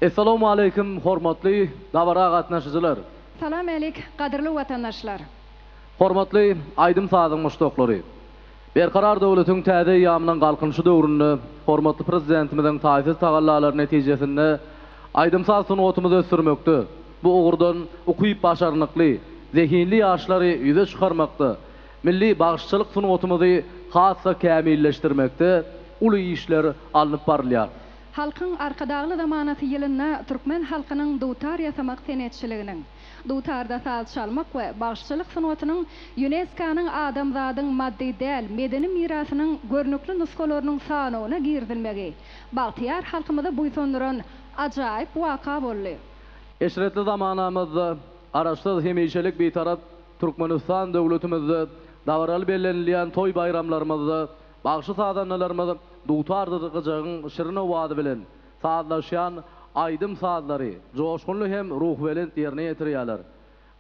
Essalawmaleýkim hormatly dabara gatnaşyjylar! Salam älik gadyrly watandaşlar! Hormatly aýdym-sazyň muşdaklary! Berkarar döwletiň täze eýýamynyň Galkynyşy döwründe hormatly Prezidentimiziň taýsyz tagallalary netijesinde aýdym-saz sungatymyzy ösdürmekde, bu ugurdan ukyp-başarnykly, zehinli ýaşlary ýüze çykarmakda, milli bagşyçylyk sungatymyzy has-da kämilleşdirmekde uly işler alnyp barylýar. Halkyň Arkadagly zamanasy ýylynda türkmen halkynyň dutar ýasamak senetçiliginiň, dutarda saz çalmak we bagşyçylyk sungatynyň ÝUNESKO-nyň adamzadyň maddy däl medeni mirasynyň görnükli nusgalarynyň sanawyna girizilmegi bagtyýar halkymyzy buýsandyran ajaýyp waka boldy. Eşretli zamanamyzda Garaşsyz, hemişelik Bitarap Türkmenistan döwletimizde dabaraly bellenilýän toý-baýramlarymyzda bagşy-sazandalarymyz dutardyr gyjagyň şirin owazy bilen sazlaşýan aýdym-sazlary joşgunly hem ruhubelent ýerine ýetirýärler.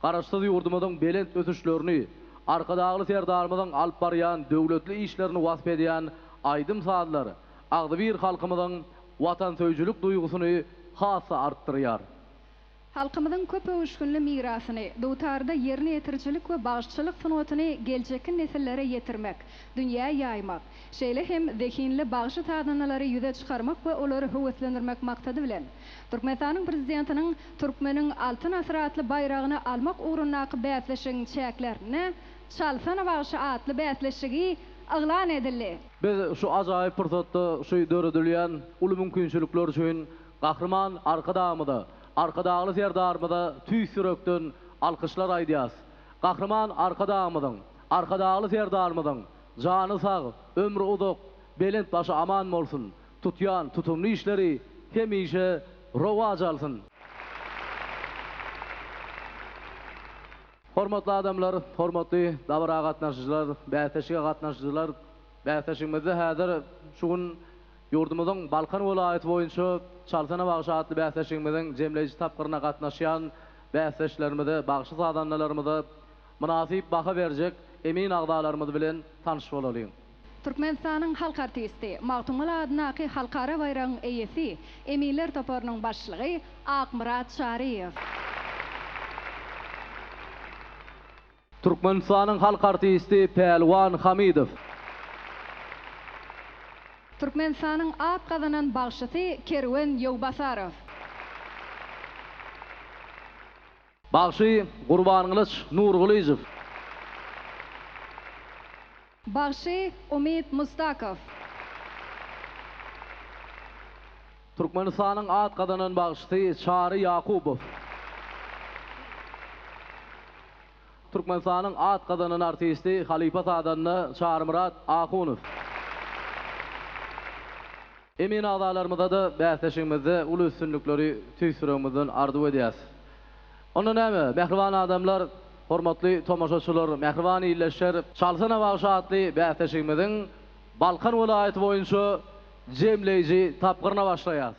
Garaşsyz ýurdumyzyň belent ösüşlerini, Arkadagly Serdarymyzyň alyp barýan döwletli işlerini wasp edýän aýdym-sazlar agzybir halkymyzyň watansöýüjilik duýgusyny has-da artdyrýar. Halkymyzyň köp öwüşginli mirasyny, dutarda ýerine ýetirijilik we bagşyçylyk sungatyny geljekki nesillere ýetirmek, dünýä ýaýmak, şeýle hem zehinli bagşy-sazandalary ýüze çykarmak we olary höweslendirmek maksady bilen, Türkmenistanyň Prezidentiniň Türkmeniň Altyn asyry atly baýragyny almak ugrundaky bäsleşigiň çäklerinde Çalsana bagşy atly bäsleşigi yglan edildi. Biz şu ajaýyp pursatda şu döredilýän uly mümkinçilikler üçin Gahryman Arkadagymyza, Arkadagly Serdarymyza tüýs ýürekden alkyşlar aýdýas. Gahryman Arkadagymyzyň, Arkadagly Serdarymyzyň jany sag, ömri uzak, belent başy aman bolsun, tutýan tutumly işleri hemişe rowaç alsyn! Hormatly adamlar, hormatly dabara gatnaşyjylar, bäsleşige gatnaşyjylar! Bäsleşigimizde häzir şu gün Ýurdumyzyň Balkan welaýaty boýunça Çalsana bagşy atly bäsleşigimiziň jemleýji tapgyryna gatnaşýan bäsdeşlerimize, bagşy-sazandalarymyza mynasyp baha berjek emin agzalarymyz bilen tanyş bolalyň. Türkmenistanyň halk artisti, Magtymguly adyndaky halkara baýragyň eýesi, eminler toparynyň başlygy Akmyrat Çaryýew. Türkmenistanyň halk artisti Pälwan Hamydow. Türkmenistanyň at gazanan bagşysy Kerwen Ýowbasarow. Bagşy Gurbangylyç Nurgylyjow. Bagşy Umyt Mustakow. Türkmenistanyň at gazanan bagşysy Çary Ýakubow. Türkmenistanyň at gazanan artisti, halypa sazanda Çarymyrat Ahunow. Emin agzalarymyza-da bäsleşigimizde uly üstünlikleri tüýs ýüregimizden arzuw edýäs. Onda näme, mähriban adamlar, hormatly tomaşaçylar, mähriban ildeşler, Çalsana bagşy atly bäsleşigimiziň Balkan welaýaty boýunça jemleýji tapgyryna başlaýas.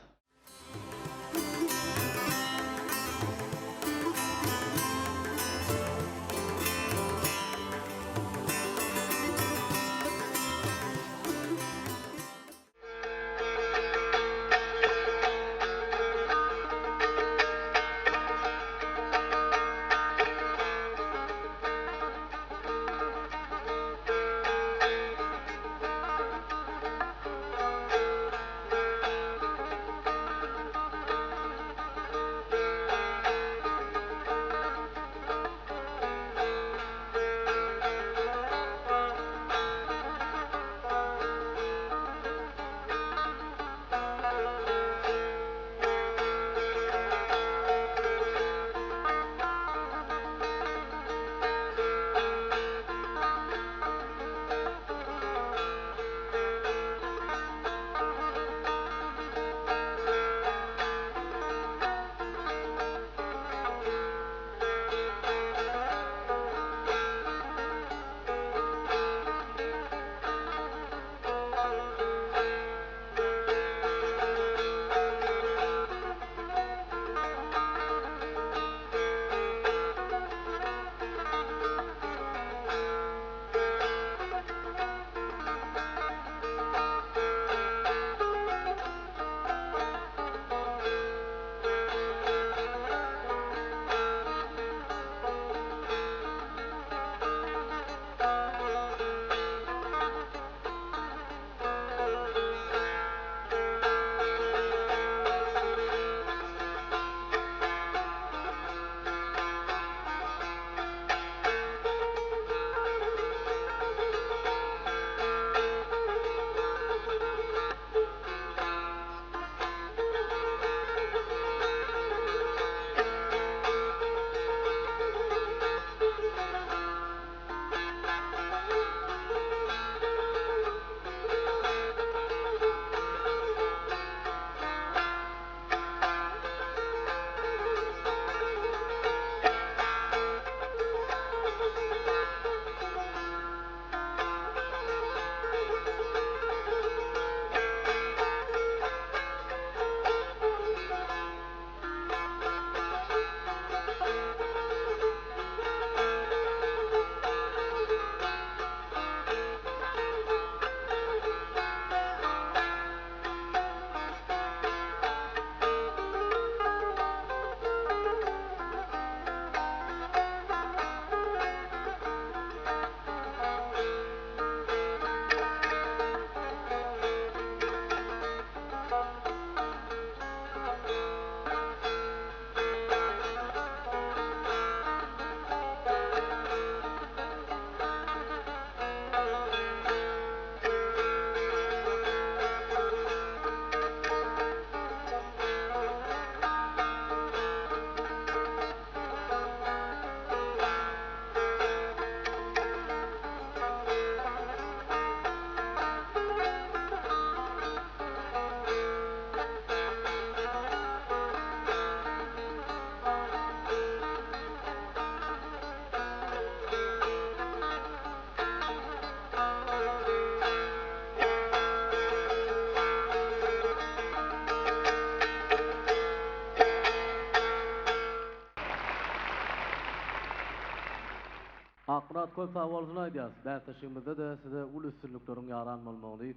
Akmyrat köp sag bolsun aýdýas. Bäsleşigimizde-de size uly üstünlikleriň ýaran bolmagyny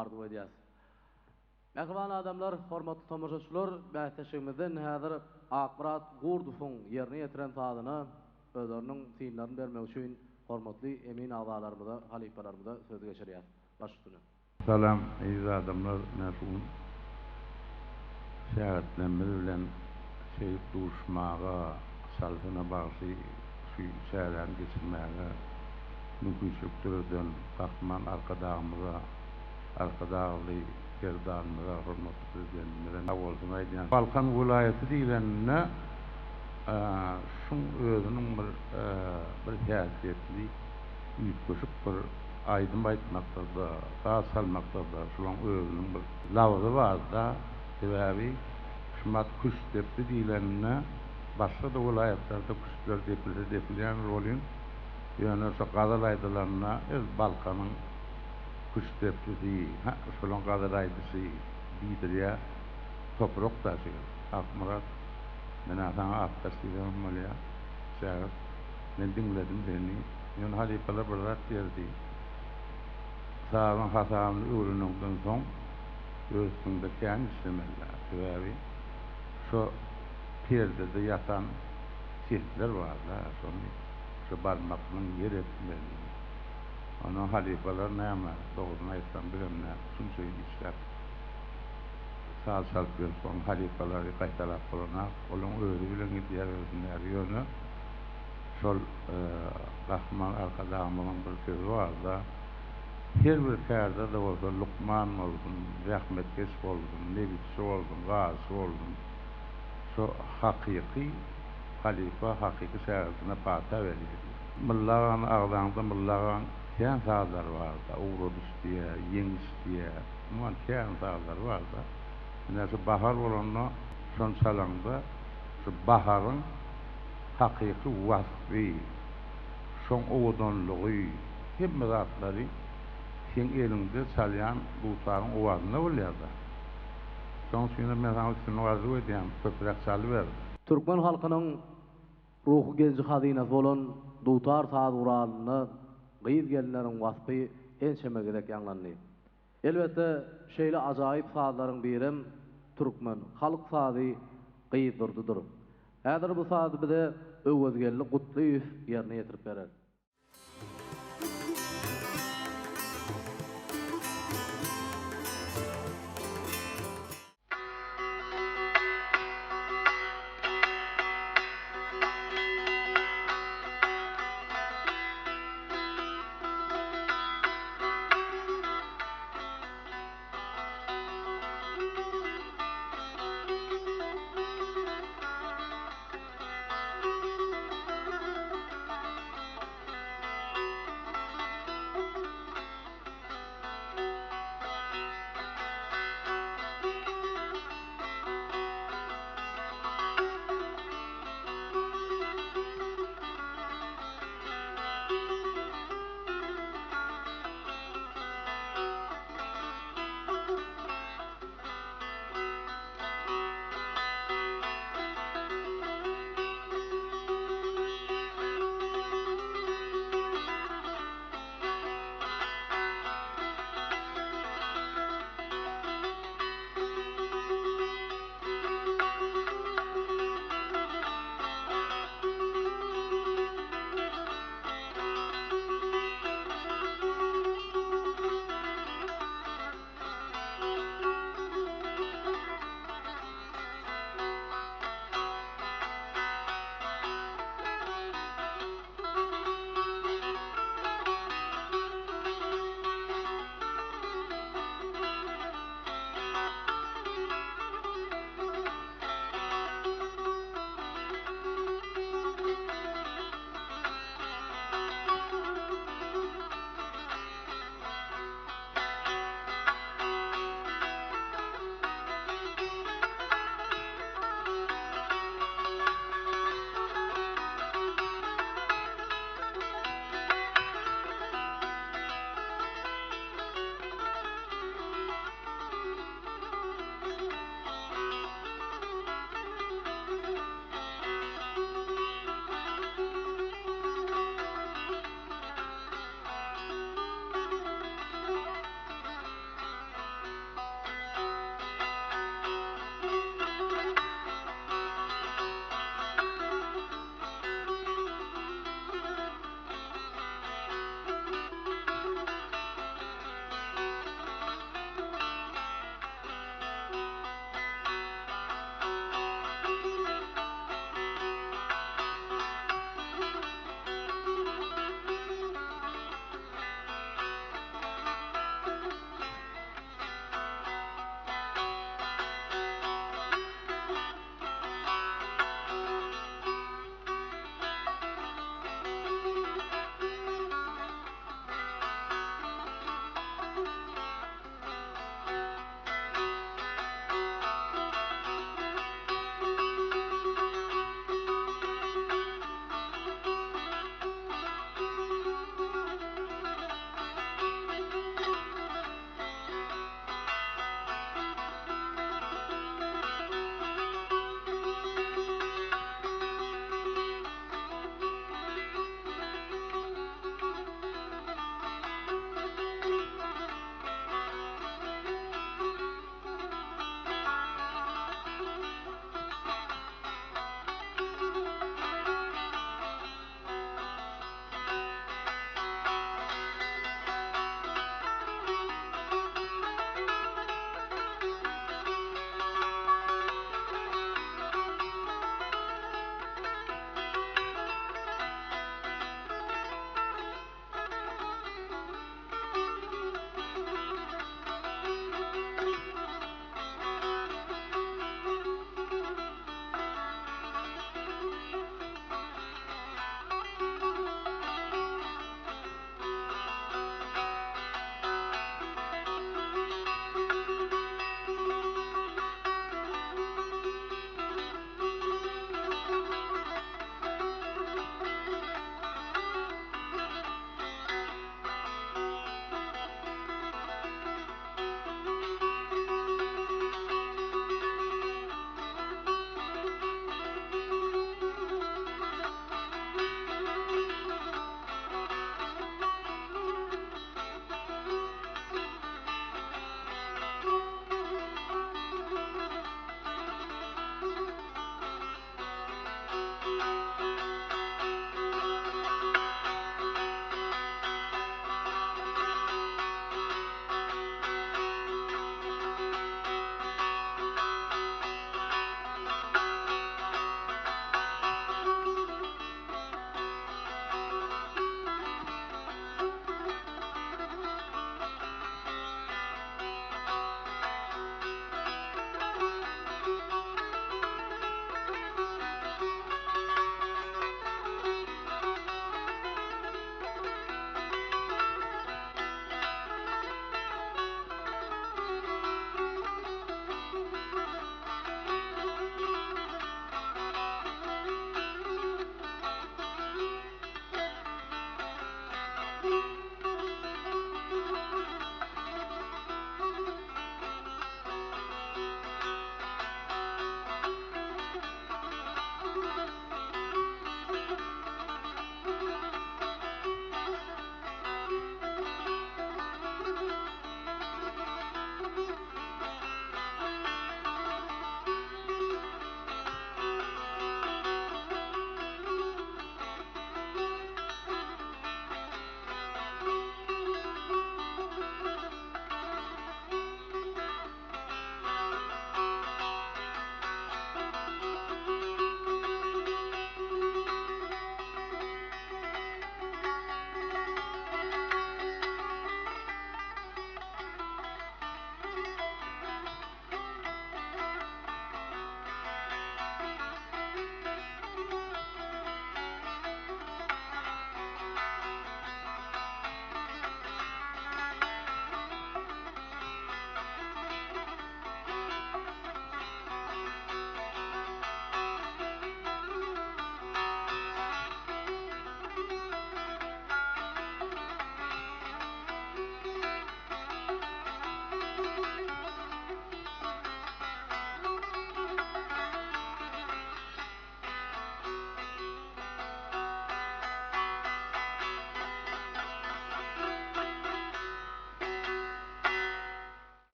arzuw edýäs. Mähriban adamlar, hormatly tomaşaçylar, bäsleşigimizden häzir Akmyrat Gurdowyň ýerine ýetiren sazyna özleriniň synlaryny bermek üçin hormatly emin agzalarymyza, halypalarymyza sözi geçirýäs. Baş üstüne. Salam eziz adamlar men şu gün şägirtlerimiz bilen şeýdip duşmaga Çalsana bagşy şu çäräni geçirmäge mümkinçilik döreden Gahryman Arkadagymyza Arkadagly Serdarymyza hormatly Prezidentimize sag bolsun aýdýan. Balkan welaýaty diýleninde şuň özüniň bir bir häsiýetli üýtgeşik bir Aýdym aýtmakda-da, saz çalmakda-da şulaň özüniň bir labzy bar-da. Sebäbi şumat küştdepdi diýleninde başga-da welaýatlarda küştler depilse depilýändir welin, ýöne şo gazal aýdylanda ez Balkanyň küştdepdisi, hä, şolaň gazal aýdyşy diýdirýär. Toprak daşy. Akmyrat, men-ä saňa atdaş diýsemem bolýar, şägirt. Men diňledim seni. Ýöne halypalar bir zat diýerdi, Sazyň hasabyny öwreneňden soň öz üstüňde kän işlemeli-dä. Sebäbi şo perdede ýatan sesler bar-da, şony şo barmaklyň ýer etmeli. Ondan halypalar näme, dogrusyny aýtsam bizem nä, şunça ýyl işläp saz çalyp ýörüs, onuň halypalary gaýtalap bolanok. Olaň özi bilen gidýär özündäki. Ýöne Şol Gahryman Arkadagymyzyň bir sözi bar-da, Her bir kärde-de bolsa lukman bolsun, zähmetkeş bolsun, nebitçi bolsun, gazçy bolsun, şo hakyky halypa hakyky şägirdine pata berýär diýip. Mylla agany agzaňda Mylla agaň kän sazlary bar-da, Ugradyş diýýär, Ýeňiş diýýär, umuman kän sazlary bar-da. Ine şu bahar bolanda şony çalaňda şu baharyň hakyky waspy, şoň owadanlygy, hemme zatlary seň eliňde çalýan dutaryň owazynda bolýar-da. Şoň üçinem men saňa üstünlik arzuw edýän, köpräk çalyber. Türkmen halkynyň ruhy genji-hazynasy bolan dutar saz guralynda gyz-gelinleriň waspy ençeme gezek ýaňlandy. Elbetde, şeýle ajaýyp sazlaryň birem türkmen halk sazy Gyz Durdydyr. Häzir bu sazy bize Öwezgeldi Gutlyýew ýerine ýetirip berer.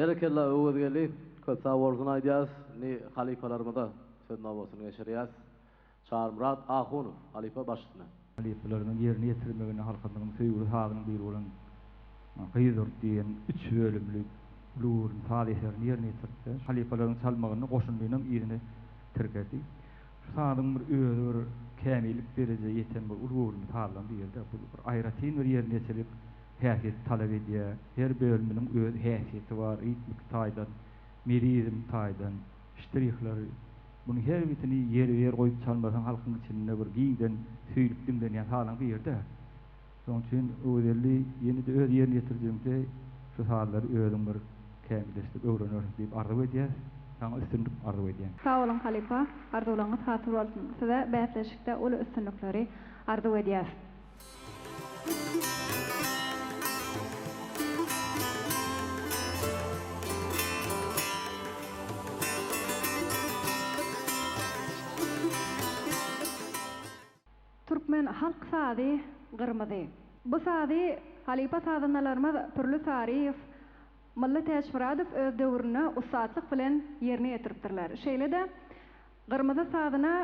Berekella Öwezgeldi, köp sag bolsun aýdýas, indi halypalarymyza söz nobatyny geçirýäs. Çarymyrat Ahunow, halypa baş üstüne. Halypalarynyň ýerine ýetirmeginde halkymyzyň söýgüli sazynyň biri bolan Gyz urt diýen üç bölümli uly göwrümli saz eserini ýerine ýetiripdi. Halypalaryň çalmagynda goşundynam yzyny tirkedi. Şu sazyň bir özi bir kämillik derejä ýeten bir uly göwrümli sazlaryň biri-de. Bu bir aýratyn bir ýerine ýetirilik häsiýeti talap edýär. Her bölüminiň öz häsiýeti bar, ritmiki taýdan, melizm taýdan, ştrihleri. Muny her bitini ýerbe-ýer goýup çalmasaň halkyň içinde bir giňden söýlüp diňlenýän sazyň biri-dä. Şonuň üçin Öwezgeldi ýene-de öz ýerine ýetirijiňde şu sazlary özüň bir kämilleşdirip öwrenersiň diýip arzuw edýäs. Saňa üstünlik arzuw edýän. Sag boluň halypa, arzuwlaryňyz hasyl bolsun. Size bäsleşikde uly üstünlikleri arzuw edýäs. Türkmen halk sazy Gyrmyzy. Bu sazy halypa sazandalarymyz Pürli Saryýew, Mylly Täçmyradow öz döwründe ussatlyk bilen ýerine ýetiripdirler. Şeýle-de, Gyrmyzy sazyna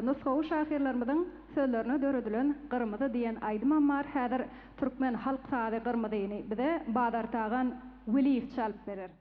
nusgawy şahyrlarymyzyň sözlerine döredilen Gyrmyzy diýen aýdymam bar. Häzir türkmen halk sazy Gyrmyzyny bize Bazartagan Weliýew çalyp berer.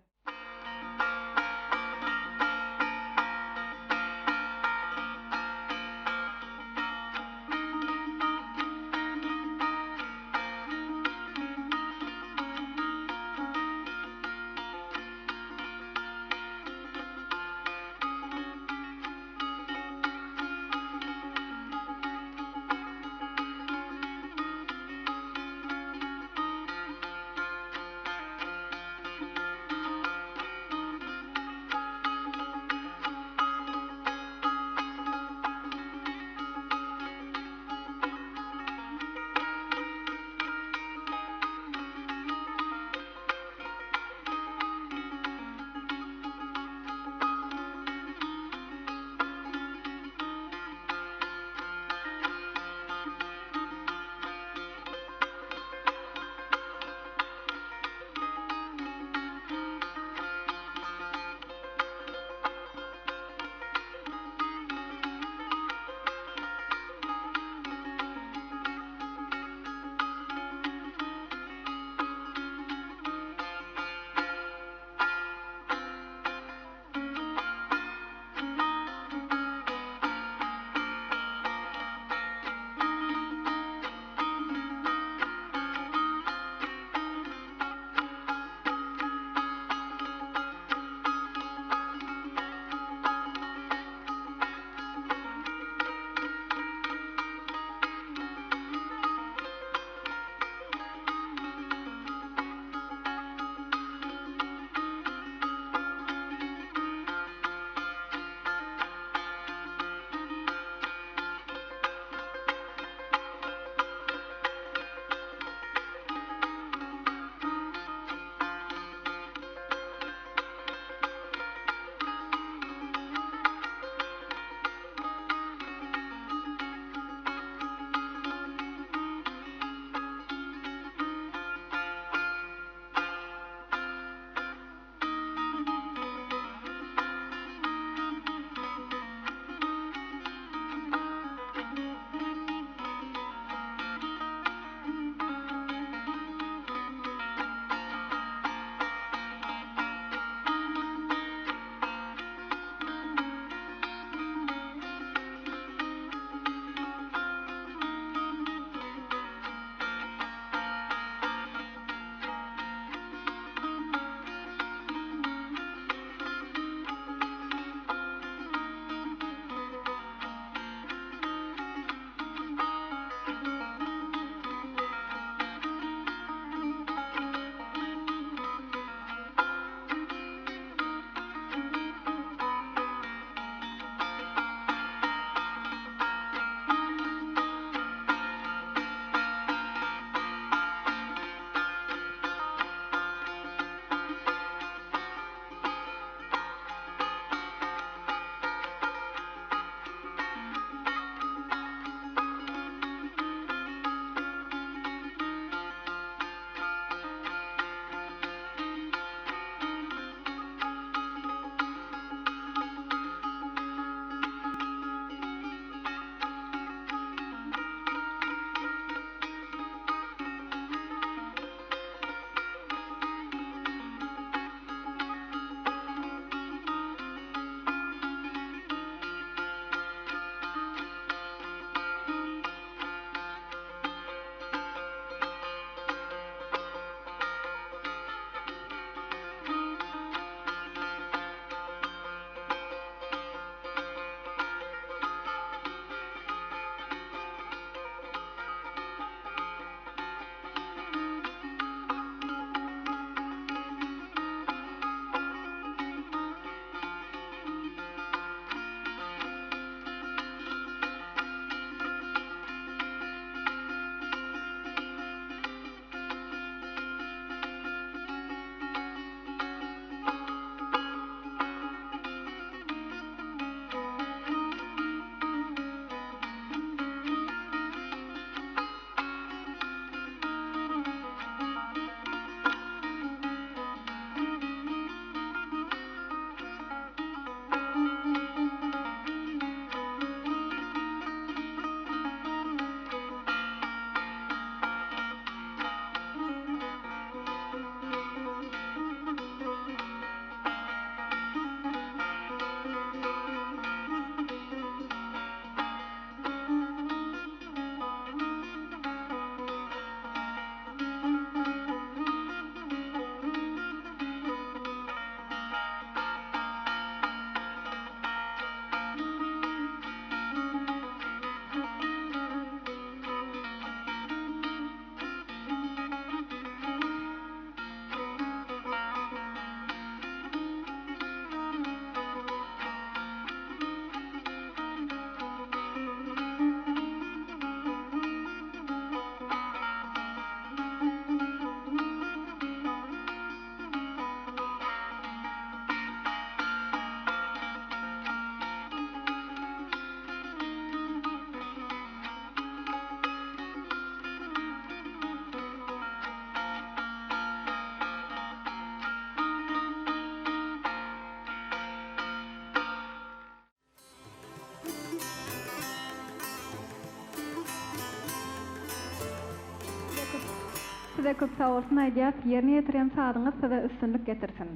Size köp sagbolsun aýdýas, ýerine ýetirýän sazyňyz size üstünlik getirsin.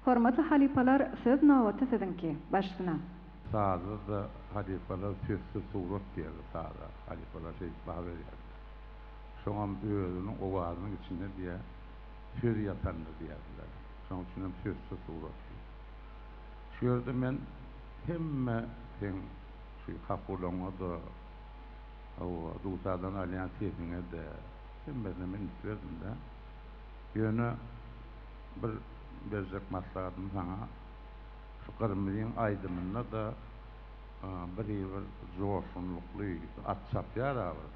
Hormatly halypalar söz nobaty siziňki. Başsyna. Sazda-da halypalar sözsüz surat diýerler saza. Halypalar şeýdip baha berýärler. Şoňam özüniň owazynyň içinde diýýär, söz ýatandyr diýerdiler. Şonuň üçinem sözsüz surat diýýär. Şu ýerde men hemme seň şu kakulaňa-da, hawa, dutardan alýan sesiňe-de, hemmesine men üns berdim-de. Ýöne bir berjek maslahatym saňa, şu Gyrmyzyň aýdymynda-da bir hili bir joşgunlykly at çapýar-a bir.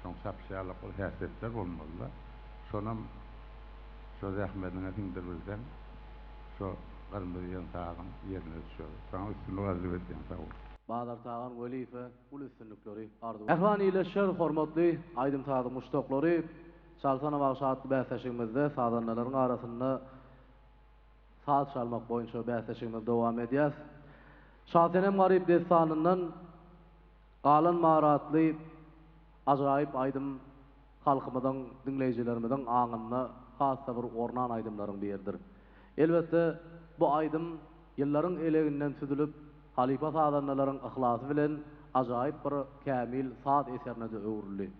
Şoň çapyşy ýalak bir häsiýetler bolmaly-da. Şonam şo zähmetiňe siňdiribilseň, şo Gyrmyzy diýen sazyň ýerine düşer. Saňa üstünlik arzuw edýän, sag bol. Bazartagan Weliýewe uly üstünlikleri arzuw Mähriban ildeşler, hormatly aýdym-sazyň muşdaklary! Çalsana bagşy atly bäsleşigimizde sazandalaryň arasynda saz çalmak boýunça bäsleşigimizi dowam edýäs. Şasenem Garyp dessanyndan Galan bar atly ajaýyp aýdym halkymyzyň, diňleýjilerimiziň aňynda has-da bir ornan aýdymlaryň biridir. Elbetde, bu aýdym ýyllaryň eleginden süzülip, halypa sazandalaryň yhlasy bilen ajaýyp bir kämil saz eserine-de öwrüldi.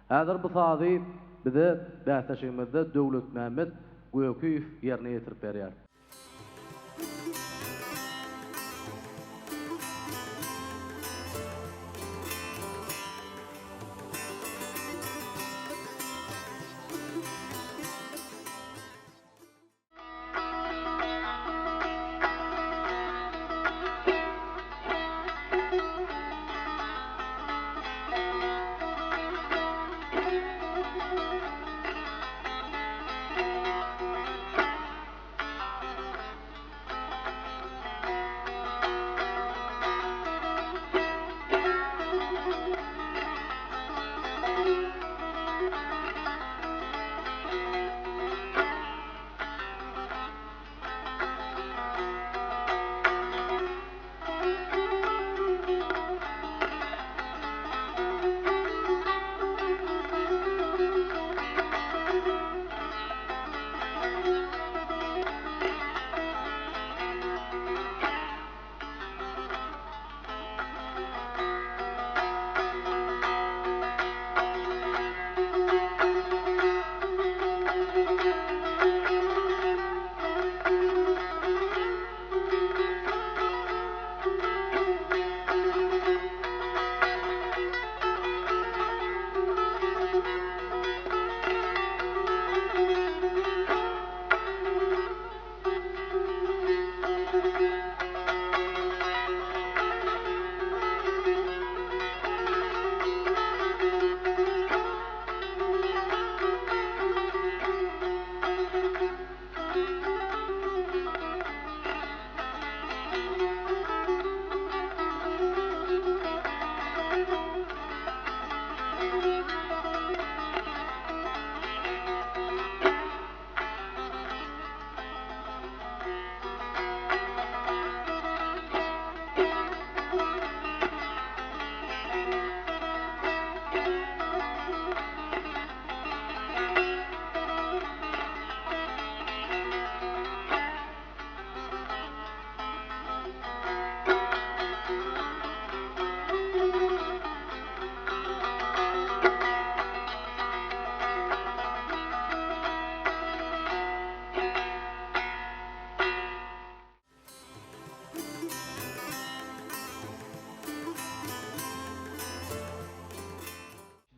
Häzir bu sazy bize bäsleşigimizde Döwletmämmet Gökiýew ýerine ýetirip berýär.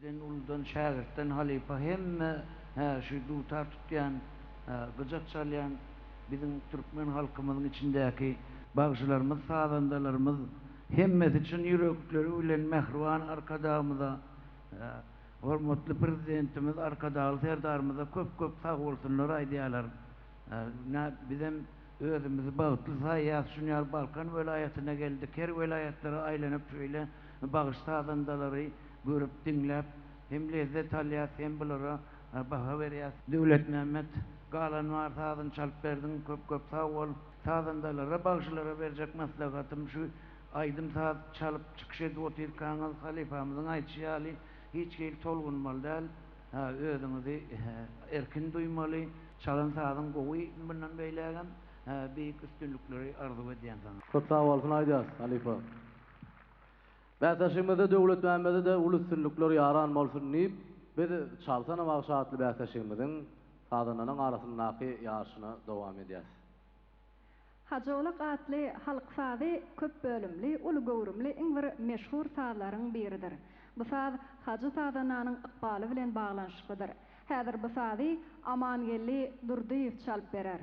Kiçiden uludan şägirtden halypa hemme hä şu dutar tutýan gyjak çalýan biziň türkmen halkymyzyň içindäki bagşylarymyz sazandalarymyz hemmesi çyn ýürekleri bilen mähriban Arkadagymyza hormatly Prezidentimiz Arkadagly Serdarymyza köp köp sagbolsunlar aýdýarlar. Ine bizem özümizi bagtly saýýas şuny ýaly Balkan welaýatyna geldik her welaýatlara aýlanyp şeýle bagşy sazandalary görüp diňläp hem lezzet alýas hem bulara baha berýäs. Döwletmämmet galan bar sazyny çalyp berdiň köp köp sag bol. Sazandalara bagşylara berjek maslahatym şu aýdym saz çalyp çykyş edip otyrkaňyz halypamyzyň aýdyşy ýaly hiç hili tolgunmaly däl. Özüňizi erkin duýmaly. Çalan sazyň gowy mundan beýlägem beýik üstünlikleri arzuw edýän saňa. Köp sag bolsun aýdýas halypa. Bäsleşigimizde Döwletmämmede-de uly üstünlikler ýaran bolsun diýip, biz Çalsana bagşy atly bäsleşigimiziň sazandalaryň arasyndaky ýaryşyna dowam edýäs. Hajyolak atly halk sazy köp bölümli, uly göwrümli iň bir meşhur sazlaryň biridir. Bu saz Hajy sazandanyň ykbaly bilen baglanyşyklydyr. Häzir bu sazy Amangeldi Durdyýew çalyp berer.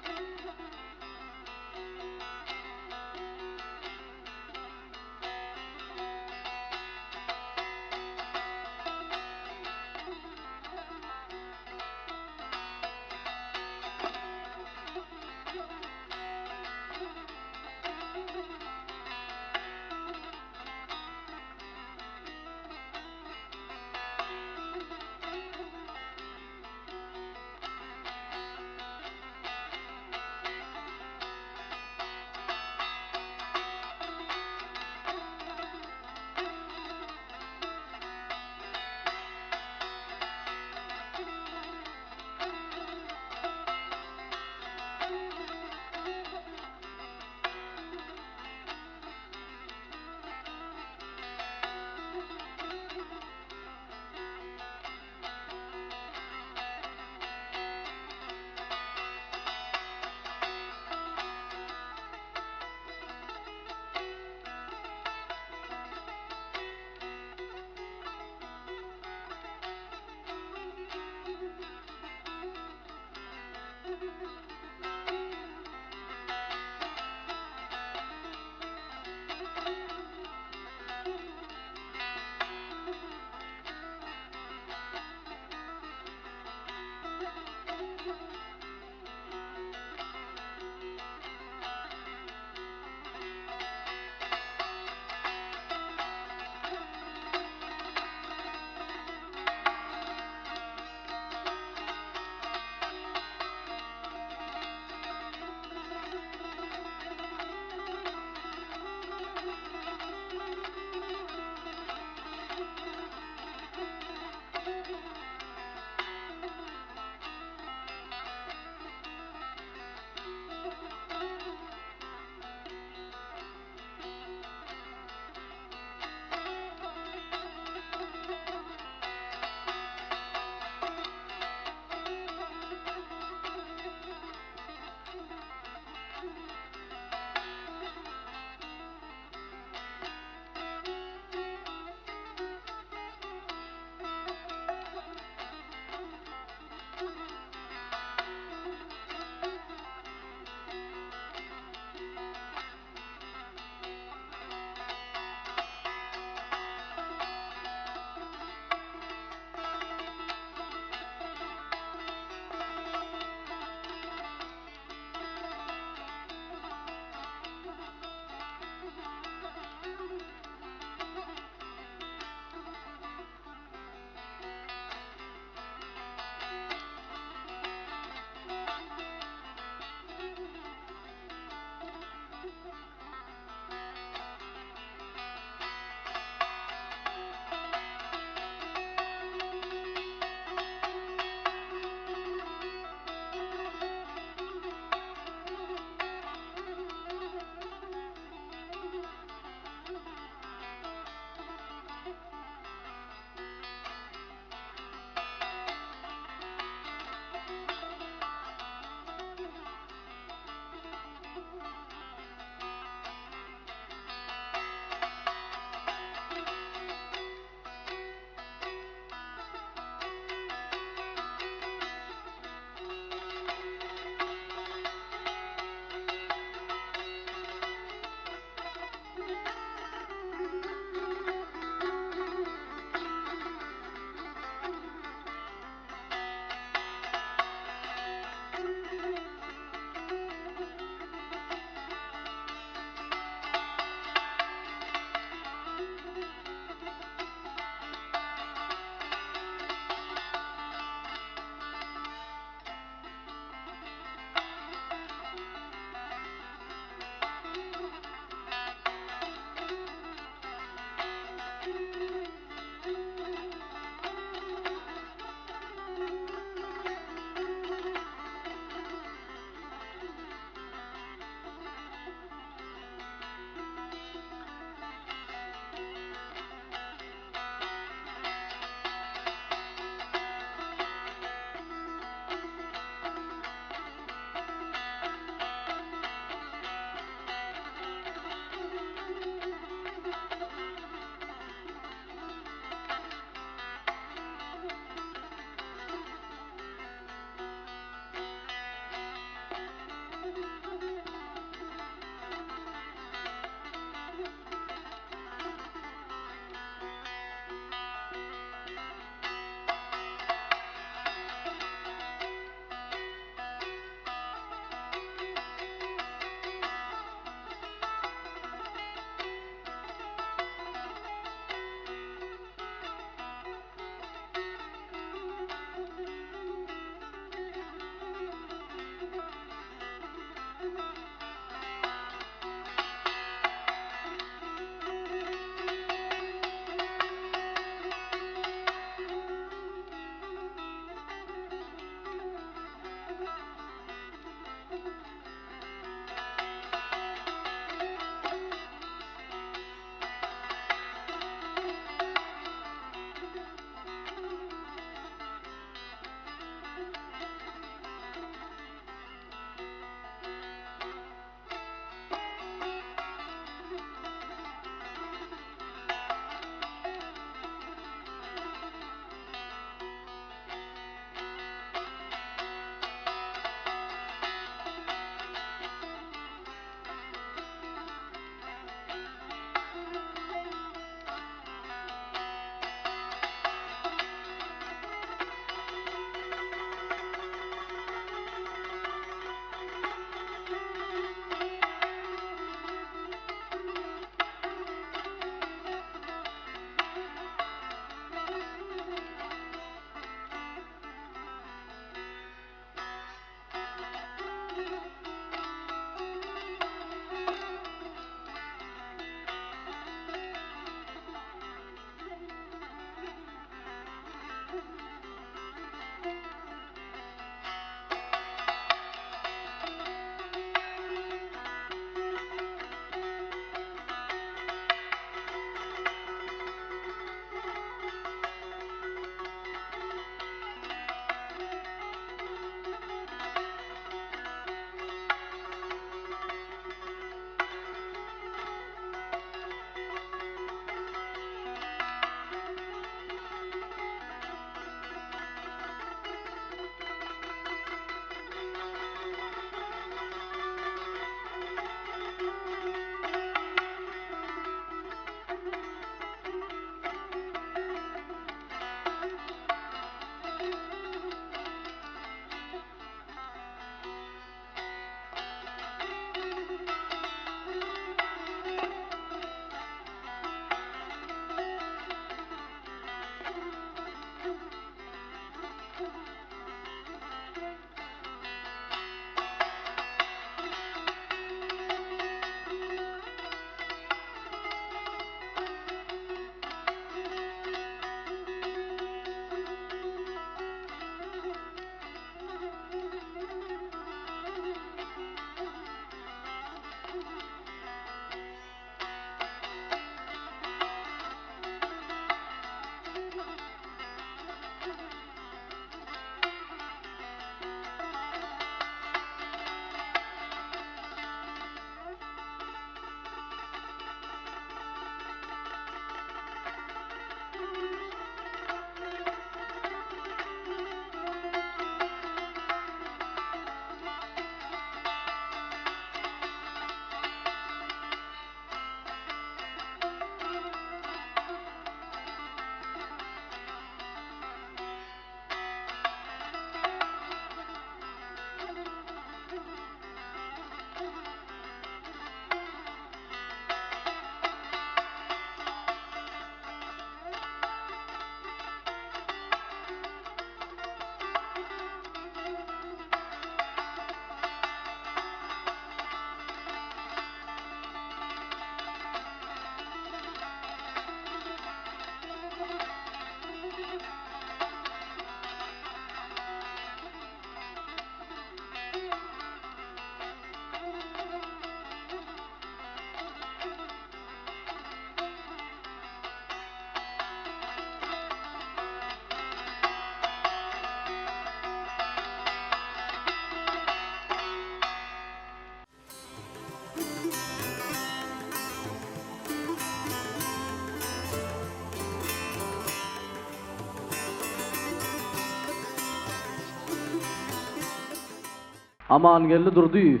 Amangeldi Durdyýew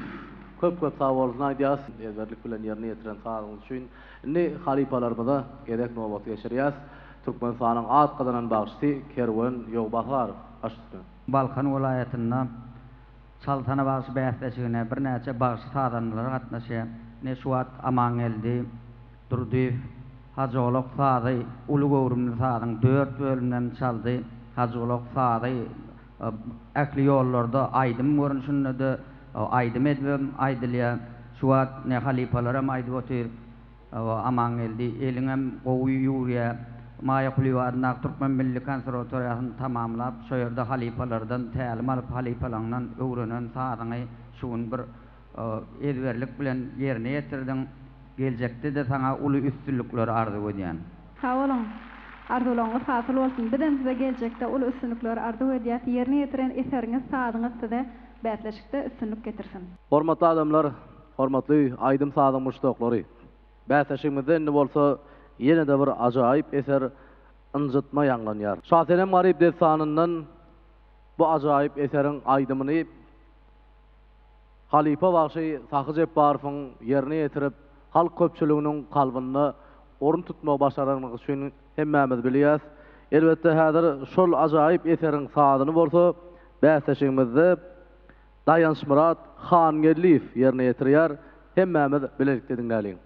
köp köp sag bolsun aýdýas ezberlik bilen ýerine ýetiren sazyňyz üçin. Indi halypalarymyza gezek nobaty geçirýäs. Türkmenistanyň at gazanan bagşysy Kerwen Ýowbasarow baş üstüne. Balkan welaýatynda Çalsana bagşy bäsleşigine birnäçe bagşy-sazandalar gatnaşýar. Ine şu wagt Amangeldi Durdyýew Hajygulak sazy uly göwrümli sazyň dört bölümlerini çaldy. Hajygulak sazy ähli ýollarda aýdym görnüşinde-de aýdym edibem aýdylýar. Şu wagt ine halypalaram aýdyp otyr. Hawa, Amangeldi, eliňem gowy ýüwürýär. Maýa Kulyýewa adyndaky Türkmen milli konserwatoriýasyny tamamlap, şo ýerde halypalardan tälim alyp, halypalaňdan öwrenen sazyňy şu gün bir ezberlik bilen ýerine ýetirdiň. Geljekde-de saňa uly üstünlikleri arzuw edýän. Sag boluň. Arzuwlaryňyz hasyl bolsun. Bizem size geljekde uly üstünlikleri arzuw edýäs. Ýerine ýetiren eseriňiz, sazyňyz size bäsleşikde üstünlik getirsin. Hormatly adamlar, hormatly aýdym-sazyň muşdaklary! Bäsleşigimizde indi bolsa ýene-de bir ajaýyp eser Ynjytma ýaňlanýar. Şasenem-Garyp dessanyndan bu ajaýyp eseriň aýdymyny Halypa bagşy Sahy Jepbarowyň ýerine ýetirip, halk köpçüliginiň kalbynda orun tutmagy başaranlygy üçin hemmämiz bilýäs. Elbetde, häzir şol ajaýyp eseriň sazyny bolsa bäsleşigimizde Daýançmyrat Hangeldiýew ýerine ýetirýär. Hemmämiz bilelikde diňläliň.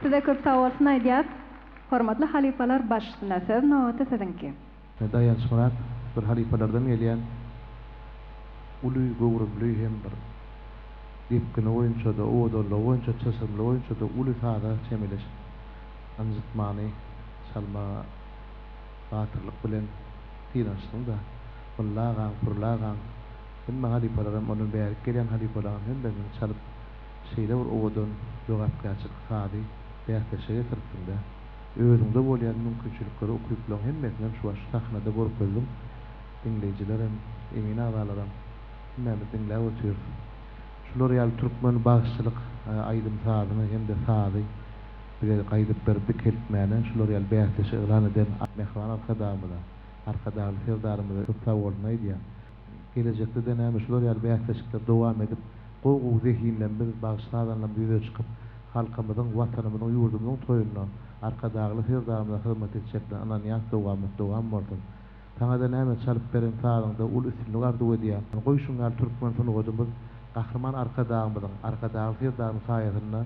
Size köp sagbolsun aýdýas. Hormatly halypalar baş üstüne söz nobaty siziňki. Daýançmyrat bir halypalardan gelýän uly göwrümli hem bir depgini boýunça-da, owadanlygy boýunça, çylşyrymlygy boýunça-da uly saza çemeleşip, ynjytmany çalmaga batyrlyk bilen synanyşdyň-da. Mylla agaň, Pürli agaň, hemme halypalaram, ondan bärik gelýän halypalaňam hemmesiniň çalyp, şeýle bir owadan, jogapkärçilikli sazy bäsleşige getiripsiň-dä. Özüňde bolýan mümkinçilikleri, ukyplaryň hemmesinem şu wagt şu sahnada görkezdiň. Diňleýjilerem, emin agzalaram hemmämiz diňläp otyrys. Şular ýaly türkmen bagşyçylyk aýdym-sazyny hem-de sazy bize gaýdyp berip dikeltmäne şular ýaly bäsleşik yglan eden Mähriban Arkadagymyza, Arkadagly Serdarymyza köp sagbolsun aýdýan. Gelejekde-de näme şular ýaly bäsleşikler dowam edip, gowy-gowy zehinlerimiz, bagşy-sazanlarymyz ýüze çykyp, halkymyzyň, Watanymyzyň, ýurdumyzyň toýunda Arkadagly Serdarymyza hyzmat etjeklerine ynanýas, dowamat dowam bolsun. Saňada näme çalyp beren sazyňda uly üstünlik arzuw edýän. Goý şuň ýaly türkmen sungadymyz Gahryman Arkadagymyzyň, Arkadagly Serdarymyň saýasynda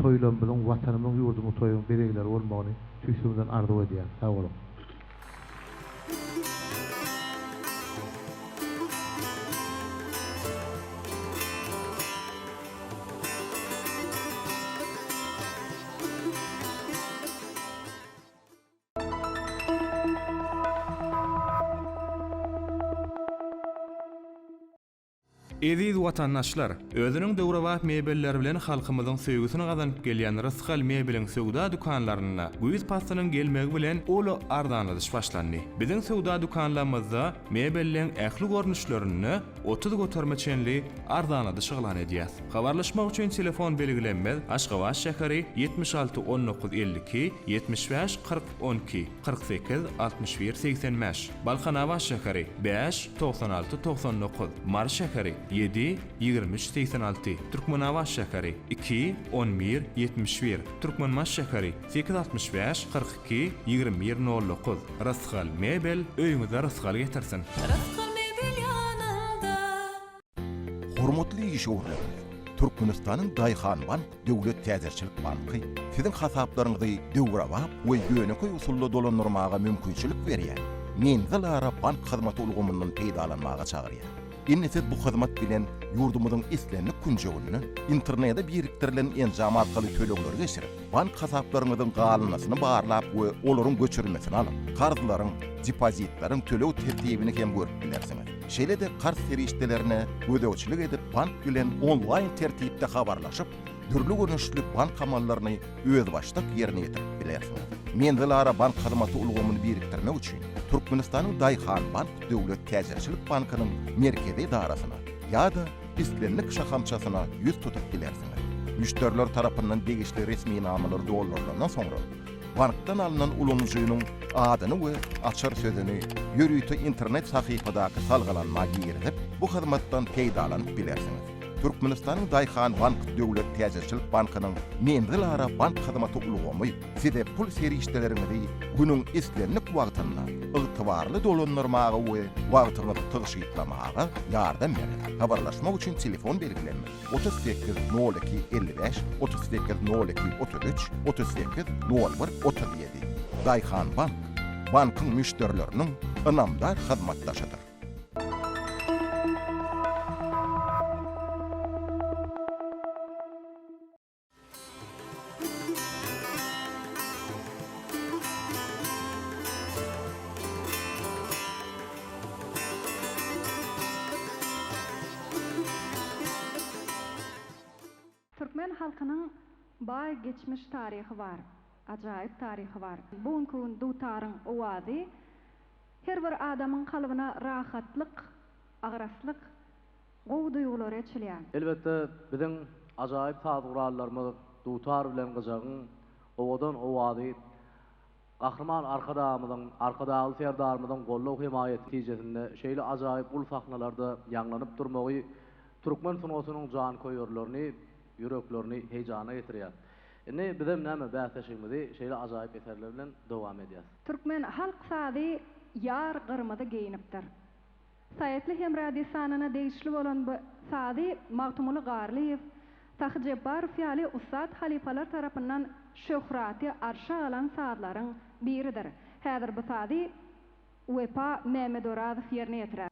toýlarymyzyň, Watanymyzyň, ýurdumyzyň toýunyň bezegleri bolmagyny tüýs ýüregimden arzuw edýän. Sag boluň. Eziz watandaşlar! Özüniň döwrebap mebelleri bilen halkymyzyň söýgüsini gazanyp gelýän Rysgal mebeliň söwda dükanlarynda güýz paslynyň gelmegi bilen uly arzanladyş başlandy. Biziň söwda dükanlarymyzda mebelleň ähli görnüşlerinde 30 göterime çenli arzanladyş yglan edýäs. Habarlaşmak üçin telefon belgilenmez, Aşgabat şäheri, 76 19 52, 75 40 12, 48 61 85, Balkanabat şäheri, 5 96 99, Mary şäheri, 7 23 86, Türkmenabat şäheri, 2 11 71, Türkmenbaşy şäheri, 8 65 42 21 09. Rysgal mebel öýüňize rysgal getirsin! Rysgal mebel ýanynda. Hormatly işewürlerimiz! Türkmenistanyň Daýhanbank döwlet täjirçilik banky siziň hasaplaryňyzy döwrebap we ýönekeý usulda dolandyrmaga mümkinçilik berýän Menzilara bank hyzmaty ulgamyndan peýdalanmaga çagyrýar. Indi siz bu hyzmat bilen ýurdumyzyň islendik künjeginden internete birikdirilen enjam arkaly tölegleri geçirip, bank hasaplaryňyzyň galyndysyny barlap we olaryň göçürmesini alyp, karzlaryň, depozitleriň töleg tertibini hem görüp bilersiňiz. Şeýle-de karz serişdelerine gözegçilik edip, bank bilen onlaýn tertipde habarlaşyp, dürli görnüşli bank amallaryny özbaşdak ýerine ýetirip bilersiňiz. Menzilara bank hyzmaty ulgamyny birikdirmek üçin Türkmenistanyň Daýhanbank döwlet täjirçilik bankynyň merkezi edarasyna ýa-da islendik şahamçasyna ýüz tutup bilersiňiz. Müşderiler tarapyndan degişli resminamalar doldurylandan soňra, bankdan alnan ulanyjynyň adyny we açar sözüni ýörite internet sahypadaky salgylanma girizip, bu hyzmatdan peýdalanyp bilersiňiz. Türkmenistanyň Daýhanbank döwlet täjirçilik bankynyň Menzilara bank hyzmaty ulgamy size pul serişdeleriňizi günüň islendik wagtynda ygtybarly dolandyrmaga we wagtyňyzy tygşytlamaga ýardam berer. Habarlaşmak üçin telefon belgilenmek. 38 02 55, 38 02 33, 38 01 37. Daýhanbank, bankyň müşderileriniň ynamdar hyzmatdaşydyr. Türkmen halkynyň baý geçmiş taryhy bar, ajaýyp taryhy bar. Bu günki gün dutaryň owazy her bir adamyň kalbyna rahatlyk, agraslyk, gowy duýgulary eçilýär. Elbetde, biziň ajaýyp saz gurallarymyz dutar bilen gyjagyň owadan owazy Gahryman Arkadagymyzyň, Arkadagly Serdarymyzyň goldaw-hemaýaty netijesinde şeýle ajaýyp uly sahnalarda ýaňlanyp durmagy türkmen sungatynyň janköýerlerini, ýüreklerini heýjana getirýär. Indi bizem näme bäsleşigimizi şeýle ajaýyp eserler bilen dowam edýäs. Türkmen halk sazy Ýar gyrmyzy geýnipdir. Saýatly-Hemra dessanyna degişli bolan bu sazy Magtymguly Garlyýew, Sahy Jepbarow ýaly ussat halypalar tarapyndan. şöhraty arşa galan sazlaryň biridir. Häzir bu sazy Wepa Mämmedorazow ýerine ýetirer.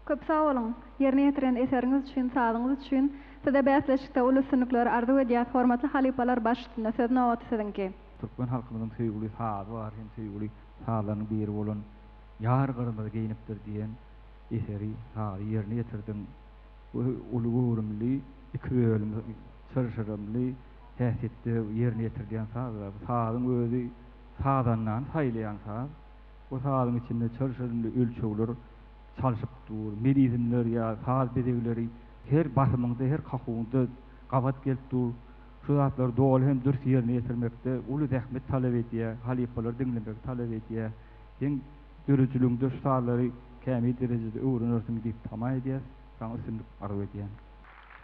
Köp sag boluň! Ýerine ýetiren eseriňiz üçin, sazyňyz üçin Size bäsleşikde uly üstünlikleri arzuw edýäs, hormatly halypalar baş üstünde, söz nobaty siziňki. Türkmen halkymyzyň söýgüli sazy bar hem söýgüli sazlarynyň biri bolan Ýar gyrmyzy geýnipdir diýen eseri, sazy ýerine ýetirdiň. Bu uly göwrümli, iki bölüm çylşyrymly häsiýetde ýerine ýetirilýän saz. Bu sazyň özi sazandany saýlaýan saz. Bu sazyň içinde çylşyrymly ölçegler çalşyp dur. Melizmler ýa saz bezegleri her basymyňda, her kakuwyňda gabat gelip dur. Şu zatlary doly hem dürs ýerine ýetirmekde uly zähmet talap edýär, halypalary diňlemegi talap edýär. Seň döredijiligiňde şu sazlary kämil derejede öwrenersiň diýip tama edýäs. Saňa üstünlik arzuw edýän.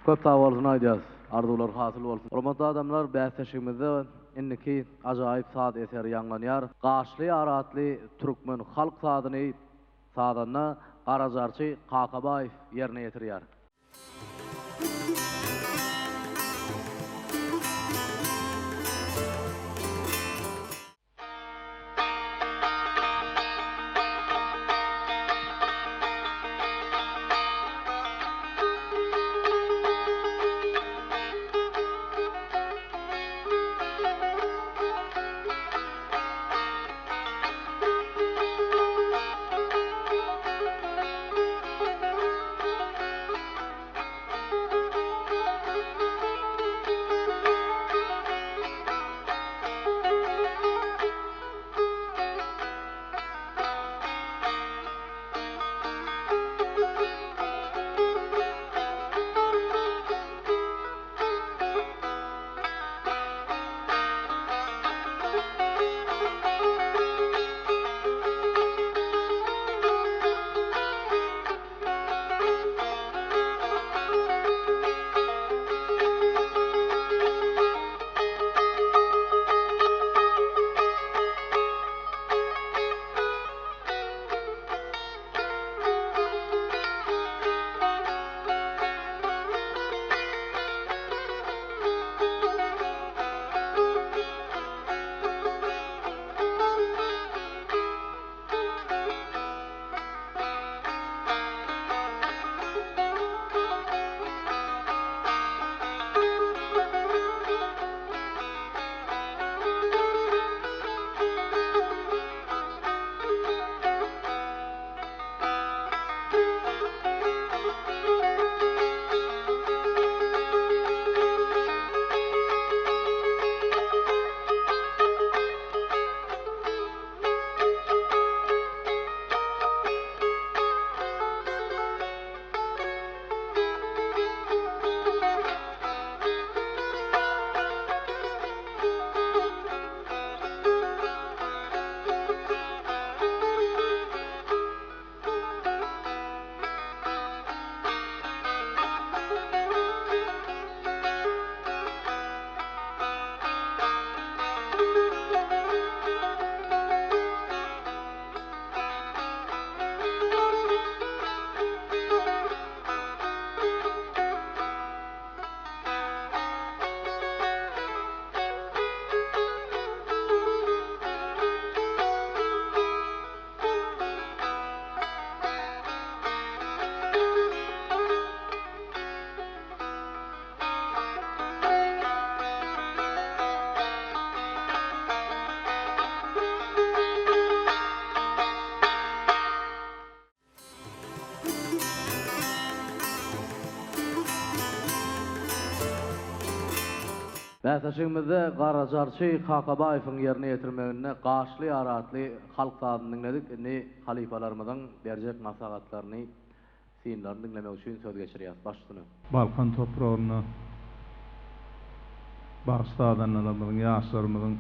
Köp sag bolsun aýdýas. Arzuwlar hasyl bolsun. Hormatly adamlar bäsleşigimizde indiki ajaýyp saz eseri ýaňlanýar. Gaşly ýar atly türkmen halk sazyny sazanda Garajarçy Kakabaýew ýerine ýetirýär. Bäsleşigimizde Garajarçy Kakabaýewiň ýerine ýetirmeginde Gaşly ýar atly halk sazyny diňledik. Indi halypalarymyzyň berjek maslahatlaryny, synlaryny diňlemek üçin söz geçirýäs. Baş üstüne. Balkan topragynda bagşy-sazandalarymyzyň, ýaşlarymyzyň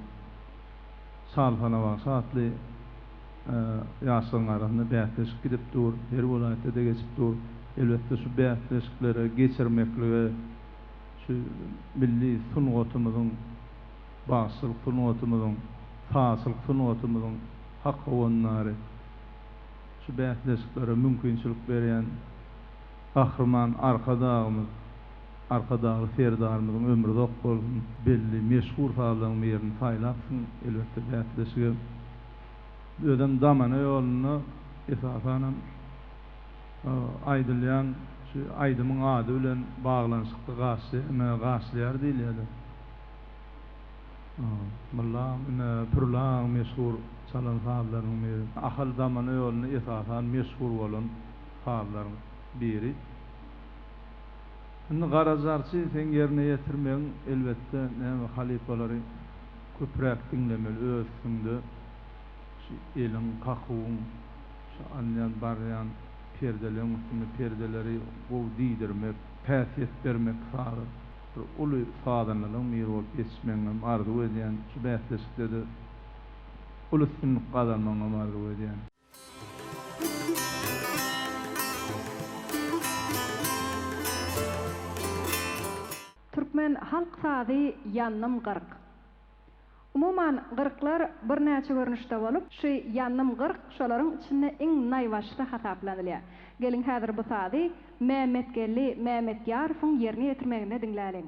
Çalsana bagşy atly ýaşlaryň arasynda bäsleşik gidip dur. Her welaýatda-da geçip dur. Elbetde, şu bäsleşikleri geçirmeklige şu milli sungatymyzyň, bagşyçylyk sungatymyzyň, sazçylyk sungatymyzyň hak howandary, şu bäsleşiklere mümkinçilik berýän Gahryman Arkadagymyz, Arkadagly Serdarymyzyň ömri uzak bolsun! Belli, meşhur sazlaryň birini saýlapsyň, elbetde, bäsleşige. Özem damana ýolunda esasanam aýdylýan şu aýdymyň ady bilen baglanyşykly gaşly, gaşlaýar diýilýär-de. Myllaň, ine, Pürlaň meşhur çalan sazlarynyň biri. Ahal damana ýolunda esasan meşhur bolan sazlaryň biri. Indi Gara jarçy seň ýerine ýetirmegiň elbetde näme halypalary köpräk diňlemeli öz üstüňde şu eliň kakuwyň şu alynýan barýan perdeleň üstünde perdeleri gowy diýdirmek häsiýet bermek saza bir uly sazandalaň biri bolup ýetişmegiňem arzuw edýän şu bäsleşikdede uly üstünlik gazanmagyňam arzuw edýän. Türkmen halk sazy Ýandym 40. Umuman, gyrklar birnäçe görnüşde bolup, şu Ýandym 40 şolaryň içinde iň naýbaşysy hasaplanylýar. Geliň häzir bu sazy Mämmetgeldi Mämmetýarowyň ýerine ýetirmeginde diňläliň.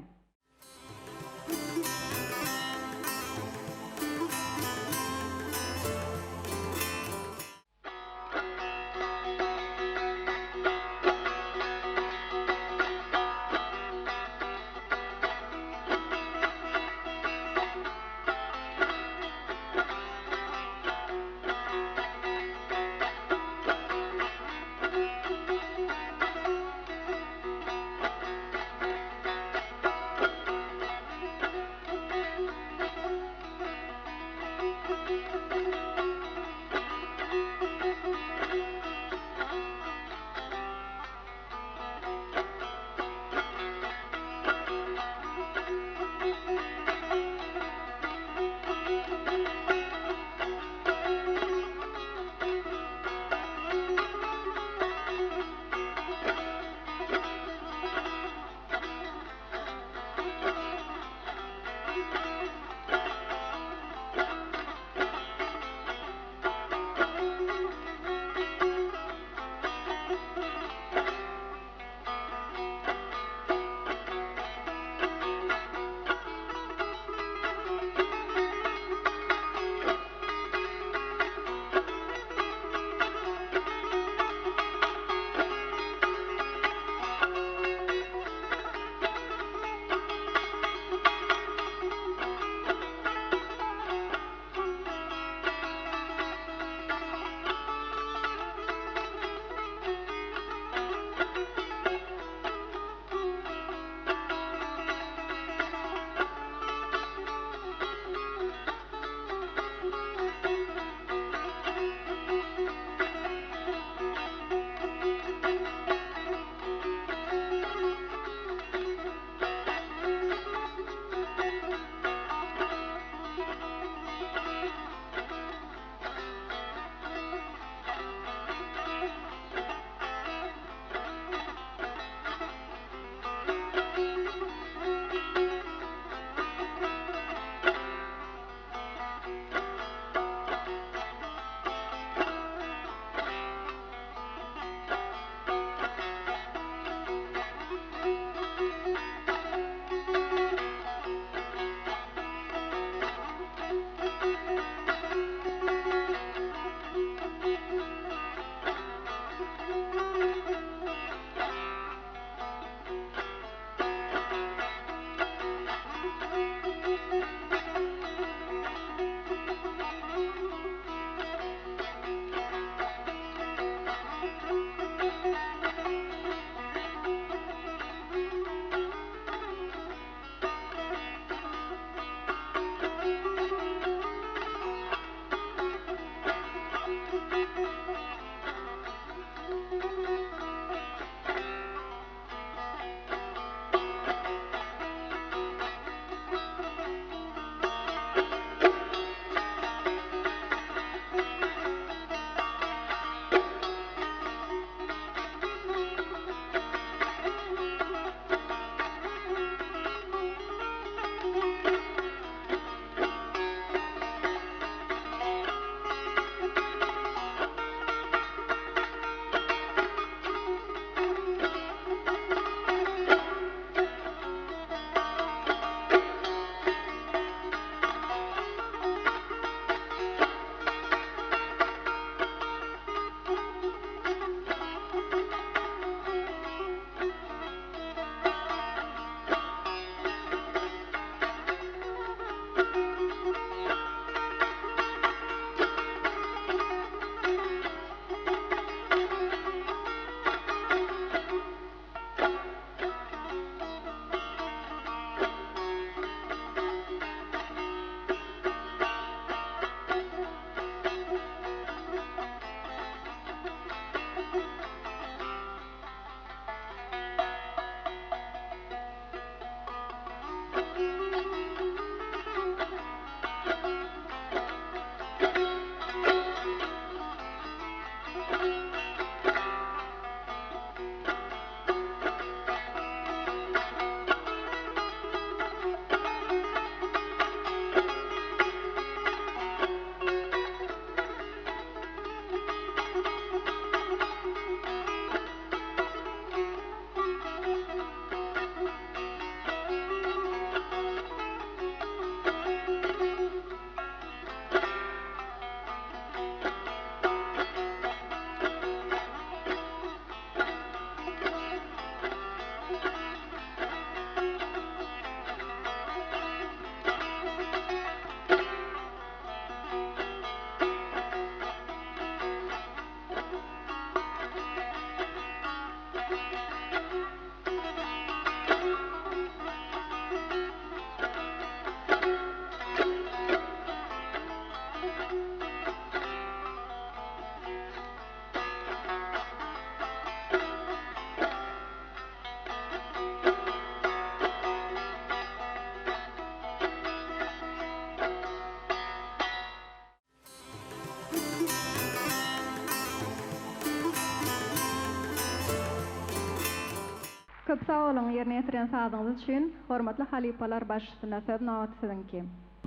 Köp sag boluň ýerine ýetiren sazyňyz üçin. Hormatly halypalar baş üstüne söz nobaty siziňki.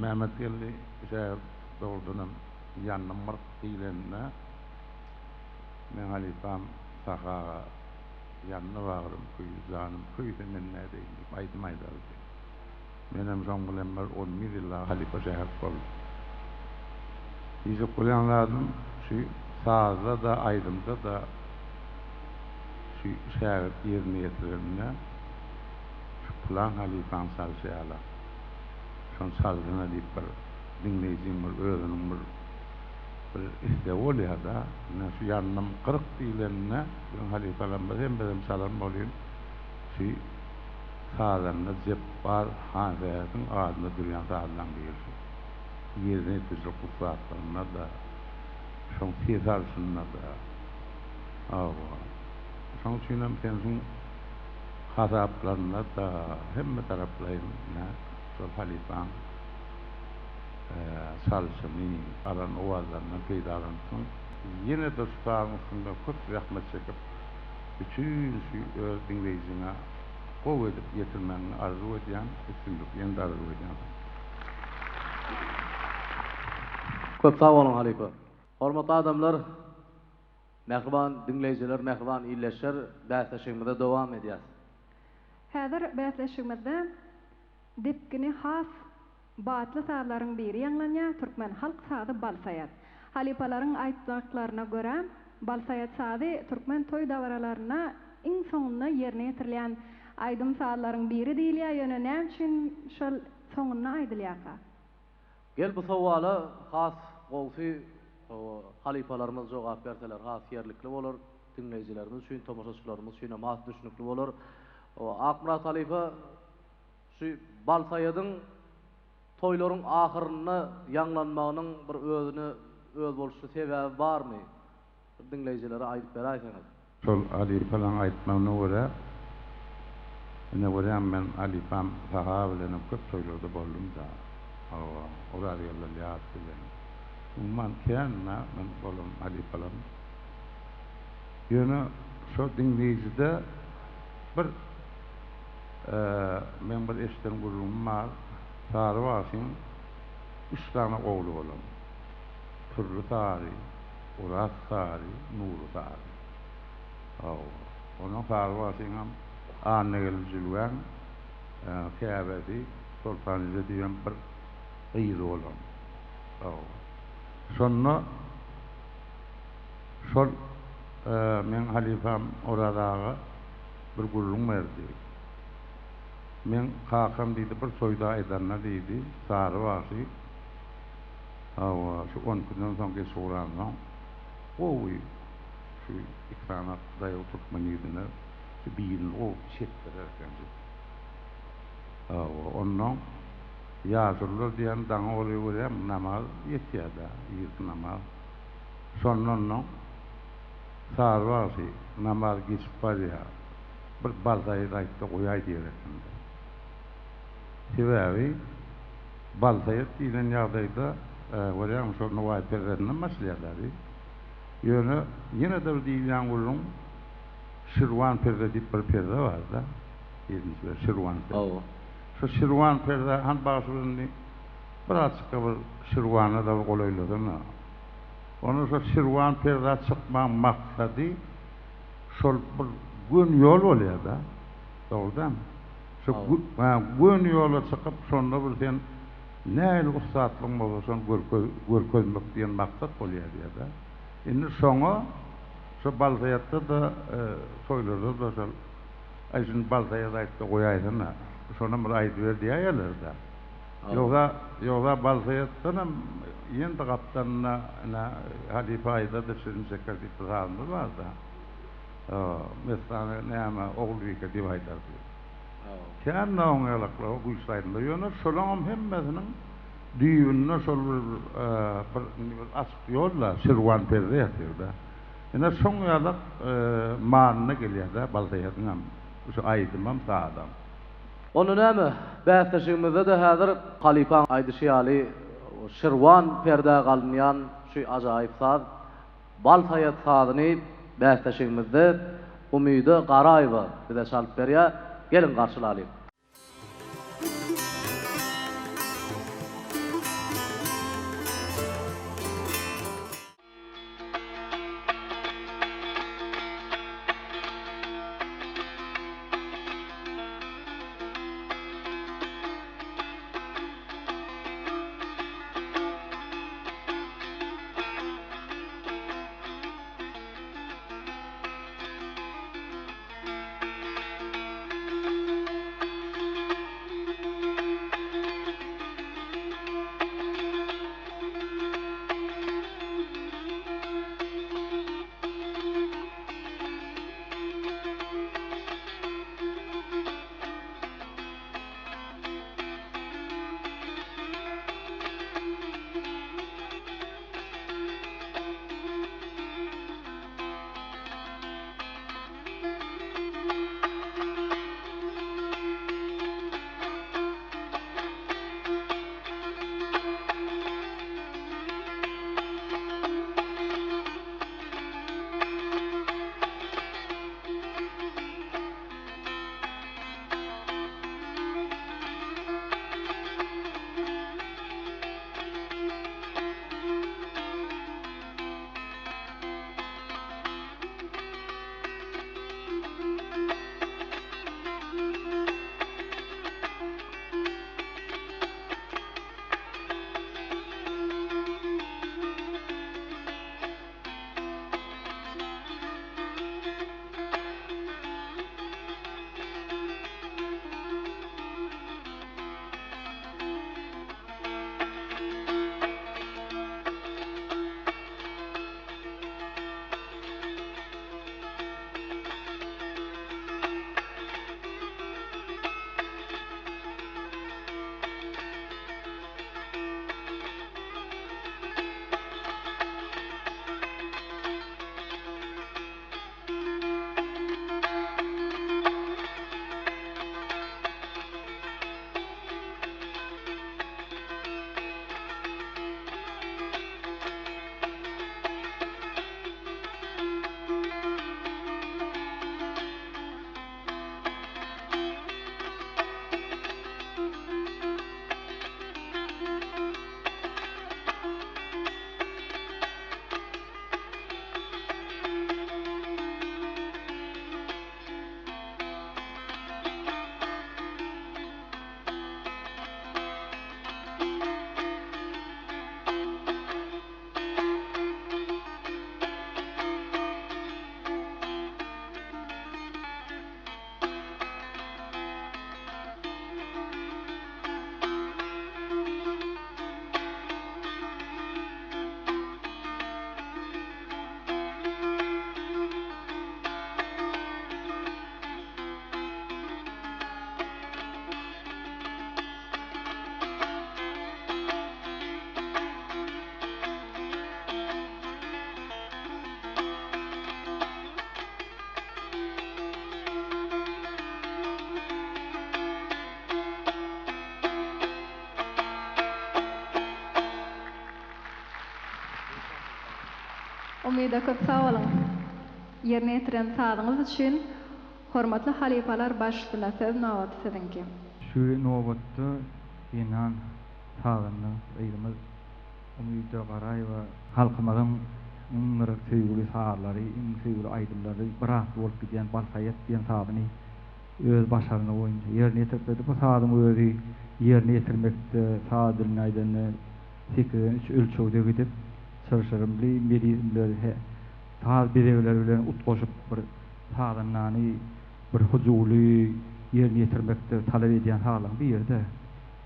Mämmetgeldi şägirt dogrudanam ýandym myrk diýleninde meň halypam Sahy aga ýandy bagrym köýdi janym köýse men nädeýin diýip aýdym aýdardy. Menem şoň bilen bir 11 ýyllap halypa şägirt boldum. Diýjek bolýan zadym şu sazda-da aýdymda-da şu şägirt ýerine ýetirende şu pylan halypaň çalşy ýalak şony çalsana diýip bir diňleýjiň bir özüniň bir bir islegi bolýar-da. Ine şu ýandym 40 diýleninde biziň halypalarymyz hemmesem çalan bolýyn şu sazanda Jepbar Hansähediň adynda durýan sazlaň biri şu. Ýerine ýetirijilik ussatlygynda-da, şoň ses alşynda-da. Hawa. Şoň üçinem sen şuň hasaplarynda-da hemme taraplaýyn ine şol halypaň çalşyny, alan owazlaryndan peýdalanypsyň. Ýene-de şu sazyň üstünde köp zähmet çekip, bütin şu öz diňleýjiňe gowy edip ýetirmegiňi arzuw edýän, üstünlik ýene-de arzuw edýän saňa. Köp sag boluň halypa. Hormatly adamlar, mähriban diňleýjiler, mähriban ildeşler bäsleşigimize dowam edýäs. Häzir bäsleşigimizde depgini has batly sazlaryň biri ýaňlanýar, türkmen halk sazy Balsaýat. Halypalaryň aýtmaklaryna görä, Balsaýat sazy türkmen toý dabaralarynda iň soňunda ýerine ýetirilýän aýdym-sazlaryň biri diýilýär, ýöne näme üçin şol soňunda aýdylýarka? Gel bu sowala has gowsy halypalarymyz jogap berseler has ýerlikli bolar, diňleýjilerimiz üçin, tomaşaçylarymyz üçin hem has düşnükli bolar. Akmyrat halypa şu Balsaýadyň toýlaryň ahyrynda ýaňlanmagynyň bir özüne özboluşly sebäbi barmy? Bir diňleýjilere aýdyp beräýseňiz. Şol halypalaň aýtmagyna görä, ine görýäň men halypam Saha bilenem köp toýlarda boldum-da. Hawa, Orazgeldi Ylýasow bilen. Umuman kän-dä men bolan halypalarym. Ýöne şo diňleýjide bir meň bir eşiden gürrüňim bar. Sary bagşyň üç sany ogly bolan. Pürli Sary, Oraz Sary, Nury Sary. Hawa. Onuň Sary bagşyňam Annageldi Jülgäň käbesi Soltan eje diýen bir gyzy bolan. Hawa. Şonda şol meň halypam Oraz aga bir gürrüň berdi. Meň kakam diýdi, bir toýda aýdanda diýdi, Sary bagşy Hawa, şu on ikiden soň geç ugransoň, gowy şu iki sany daýaw türkmen ýigidine şu birini gowy çekdirer eken şu. Hawa, onnoň ýaşulular diýýän daňa golaý görýäň, namaz ýetýär-dä, irki namaz. Şonda onnoň Sary bagşy namaz geçip barýar, bir balsaýy aýt-da goýaý diýer eken-dä. Sebäbi Balsaýat diýlen ýagdaýda, görýäňmi, şol Nowaýy perzentinden başlaýar-da bi. Ýöne ýene-de bir diýilýän gürrüň, Şirwan perde diýip bir perde bar-da. Ýedinji perde, Şirwan perde. Hawa. Şo Şirwan perde, hany bagşy bir indi birazjykda bir Şirwana-da bir golaýlasana. Onda şo Şirwan perdä çykmagyň maksady şol bir göni ýol bolýar-da. Dogry dälmi? Şu göni ýola çykyp, şonda bir sen nähili ussatlygyň bolsa şony görkez, görkezmek diýen maksat bolýar diýýär-de. Indi şoňa şo Balsaýatda-da, toýlarda-da şol, Aý, şuny Balsaýat aýt-da goýaýsana, şonam bir aýdyber diýäýerler-dä. Ýogsa, ýogsa Balsaýatdanam ýene-de gapdalynda ine, halypa aýdar-da şirin şeker diýip bir sazymyz bar-da. Messana näme, Ogulbike diýip aýdardy. Kän oň ýalaklary güýçli aýdymlar. Ýöne şolaňam hemmesiniň düýbünde şol bir bir indi bir açyk ýol-da, Şirwan perde ýatyr-da. Ine şoň ýalak manyna gelýär-dä Balsaýadyňam şu aýdymam, sazam. Onda näme, bäsleşigimizde-de häzir halypaň aýdyşy ýaly Şirwan perdä galynýan şu ajaýyp saz Bal saýat sazyny bäsleşigimizde. Umyda Garaýewa bize çalyp berýär. Geliň garşylalyň. Umyda köp sag boluň. Ýerine ýetiren sazyňyz üçin hormatly halypalar baş üstüne söz nobaty siziňki. Şu nobatda zenan sazanda gyzymyz Umyda Garaýewa halkymyzyň iň bir söýgüli sazlary, iň söýgüli aýdymlary bir atly bolup gidýän Balsaýat diýen sazyny öz başarnygy boýunça ýerine ýetirip berdi. Bu sazyň özi ýerine ýetirmekde saz dilinde aýdanda sekizden üç ölçegde gidip, çylşyrymly melizmler, saz bezegleri bilen utgaşyp bir sazandany bir hyjuwly ýerine ýetirmekde talap edýän sazlaryň biri-de.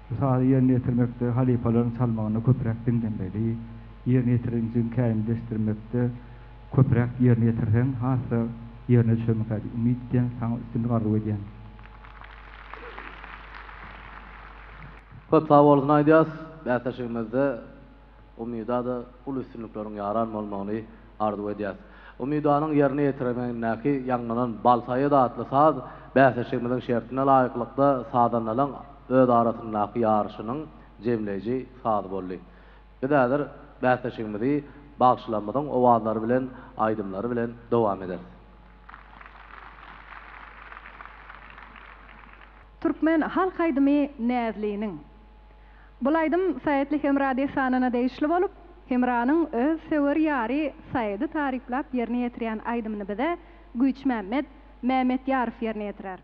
Şu sazy ýerine ýetirmekde halypalaryň çalmagynda köpräk diňlemeli, ýerine ýetirijiň kämilleşdirmekde köpräk ýerine ýetirseň has-da ýerine düşermikä diýip umyt edýän, saňa üstünlik arzuw edýän. Köp sag bolsun aýdýas, bäsleşigimizde Umyda-da uly üstünlikleriň ýaran bolmagyny arzuw edýäs. Umydanyň ýerine ýetirmegindäki ýaňlanan Balsaýat atly saz bäsleşigimiziň şertine laýyklykda sazandalaň öz arasyndaky ýaryşynyň jemleýji sazy boldy. Biz häzir bäsleşigimizi bagşylarymyzyň owazlary bilen, aýdymlary bilen dowam ederis. Türkmen halk aýdymy Näzliniň. Bul aýdym Saýatly Hemra dessanyna degişli bolup, Hemranyň öz söwer ýary Saýady taryplap ýerine ýetirýän aýdymyny bize Güýçmämmet Mämmetýarow ýerine ýetirer.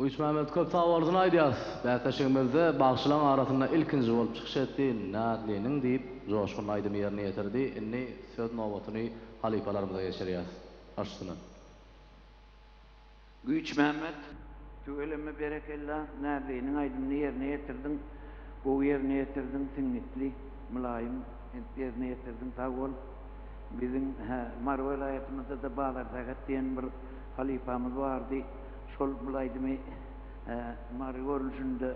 Güýçmämmet köp sag bolsun aýdýas. Bäsleşigimizde bagşylaň arasynda ilkinji bolup çykyş etdi Näzliniň diýip joşgunly aýdymy ýerine ýetirdi. Indi söz nobatyny halypalarymyza geçirýäs. Baş üstüne. Güýçmämmet, tüweleme berekella, Näzliniň aýdymyny ýerine ýetirdiň, gowy ýerine ýetirdiň, siňňitli, mylaýym edip ýerine ýetirdiň, sag bol. Biziň, hä, Mary welaýatymyzda-da Bazar Sähet diýen bir halypamyz bardy, şol bul aýdymy, hä, Mary görnüşinde.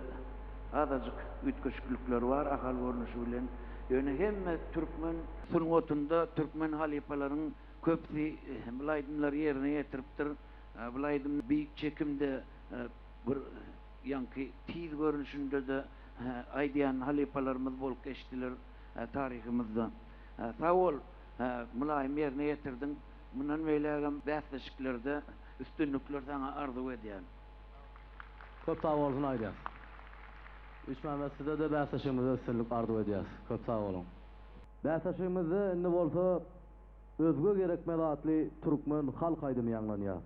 Azajyk üýtgeşiklikleri bar Ahal görnüşi bilen. Ýöne hemme türkmen sungatynda türkmen halypalaryň köpüsi bul aýdymlary ýerine ýetiripdir. Bul aýdym beýik çekimde bir ýaňky tiz görnüşinde-de aýdýan halypalarymyz bolup geçdiler taryhymyzda. Sag bol, mylaýym ýerine ýetirdiň. Mundan beýlägem bäsleşiklerde üstünlikler saňa arzuw edýän. Köp sag bolsun aýdýas. Üçmämmet size-de bäsleşigimizde üstünlik arzuw edýäs. Köp sag boluň. Bäsleşigimizde indi bolsa Özge gerekmez atly türkmen halk aýdymy ýaňlanýar.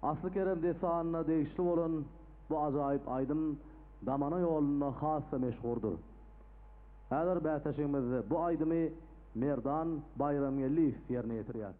Asly Kerem dessanyna degişli bolan bu ajaýyp aýdym damana ýolunda has-da meşhurdyr. Häzir bäsleşigimizde bu aýdymy Merdan Baýramgeldiýew ýerine ýetirýär.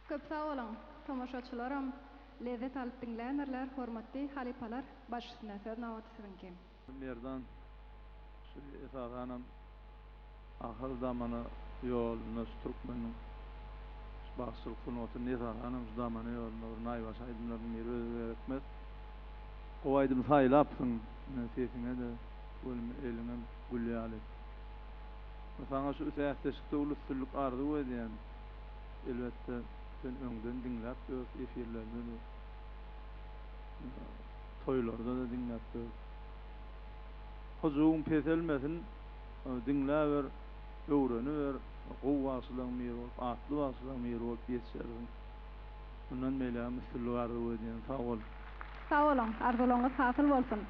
Köp sag boluň! Tomaşaçylaram lezzet alyp diňländirler hormatly halypalar baş üstüne söz nobaty siziňki. Merdan şu esasanam ahyr zamana ýolunda şu türkmeniň şu bagşylyk sungatynda esasanam şu zamana ýolunda bir naýbaşy aýdymlarynyň biri özi gerekmez. Gowy aýdym saýlapsyň ine sesiňe-de tüweleme eliňem gül ýaly. Saňa şu bäsleşikde uly üstünlik arzuw edýän. Elbetde sen öňden diňläp ýörüs efirlerde-de toýlarda-da diňläp ýörüs. Hyjuwyň peselmesin, diňläber, öwreniber, gowy bagşylaryň biri bolup, atly bagşylaryň biri bolup ýetişersiň. Mundan beýlägem üstünlik arzuw edýän. Sag bol. Sag boluň, arzuwlaryňyz hasyl bolsun.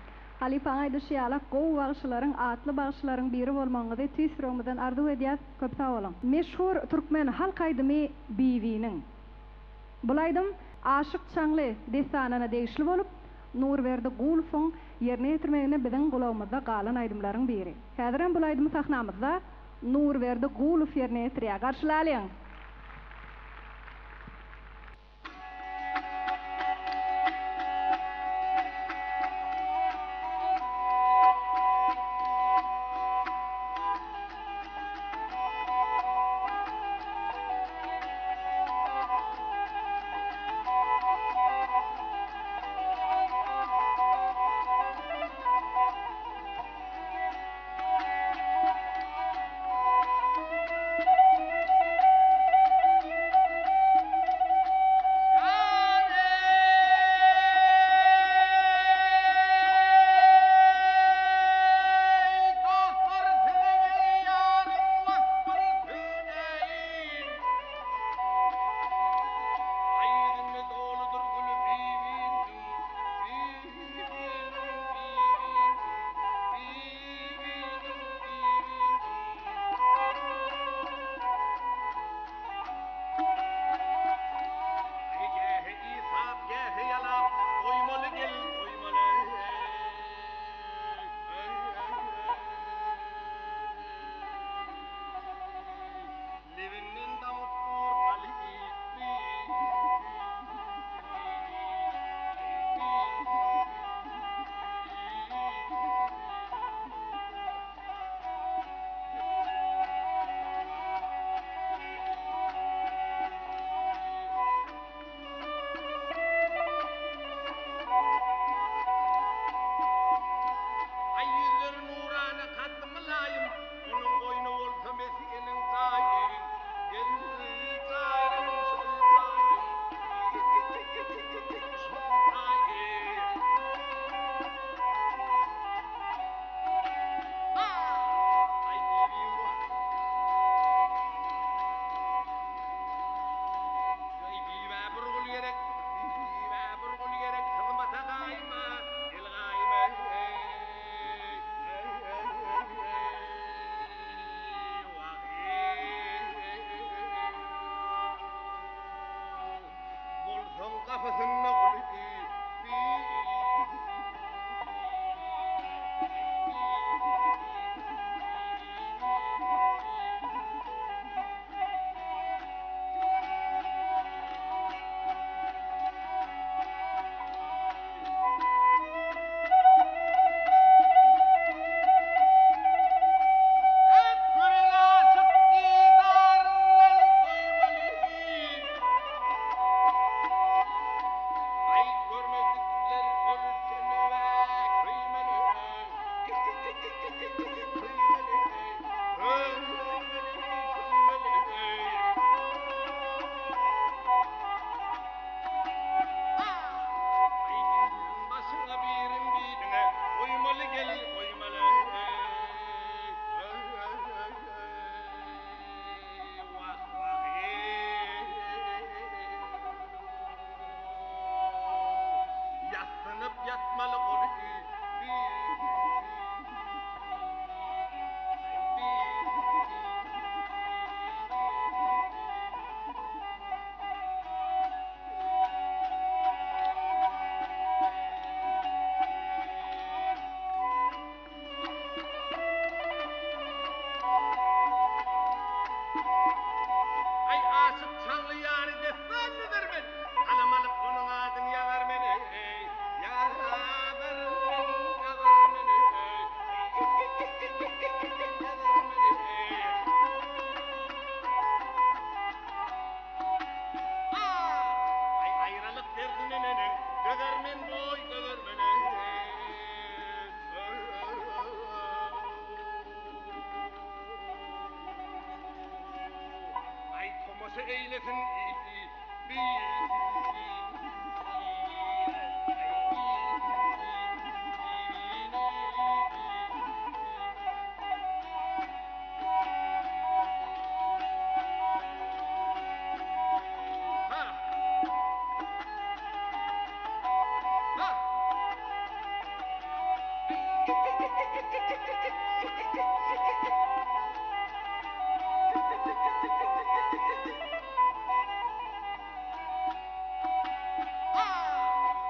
Halypaň aýdyşy ýalak gowy bagşylaryň, atly bagşylaryň biri bolmagyňyzy tüýs ýüregimizden arzuw edýäs, köp sag boluň. Meşhur türkmen halk aýdymy Bibiniň. Bul aýdym Aşyk Çaňly dessanyna degişli bolup, Nurberdi Gulowyň ýerine ýetirmeginde biziň gulagymyzda galan aýdymlaryň biri. Häzirem bul aýdymy sahnamyzda Nurberdi Gulow ýerine ýetirýär. Garşylalyň! eýlesin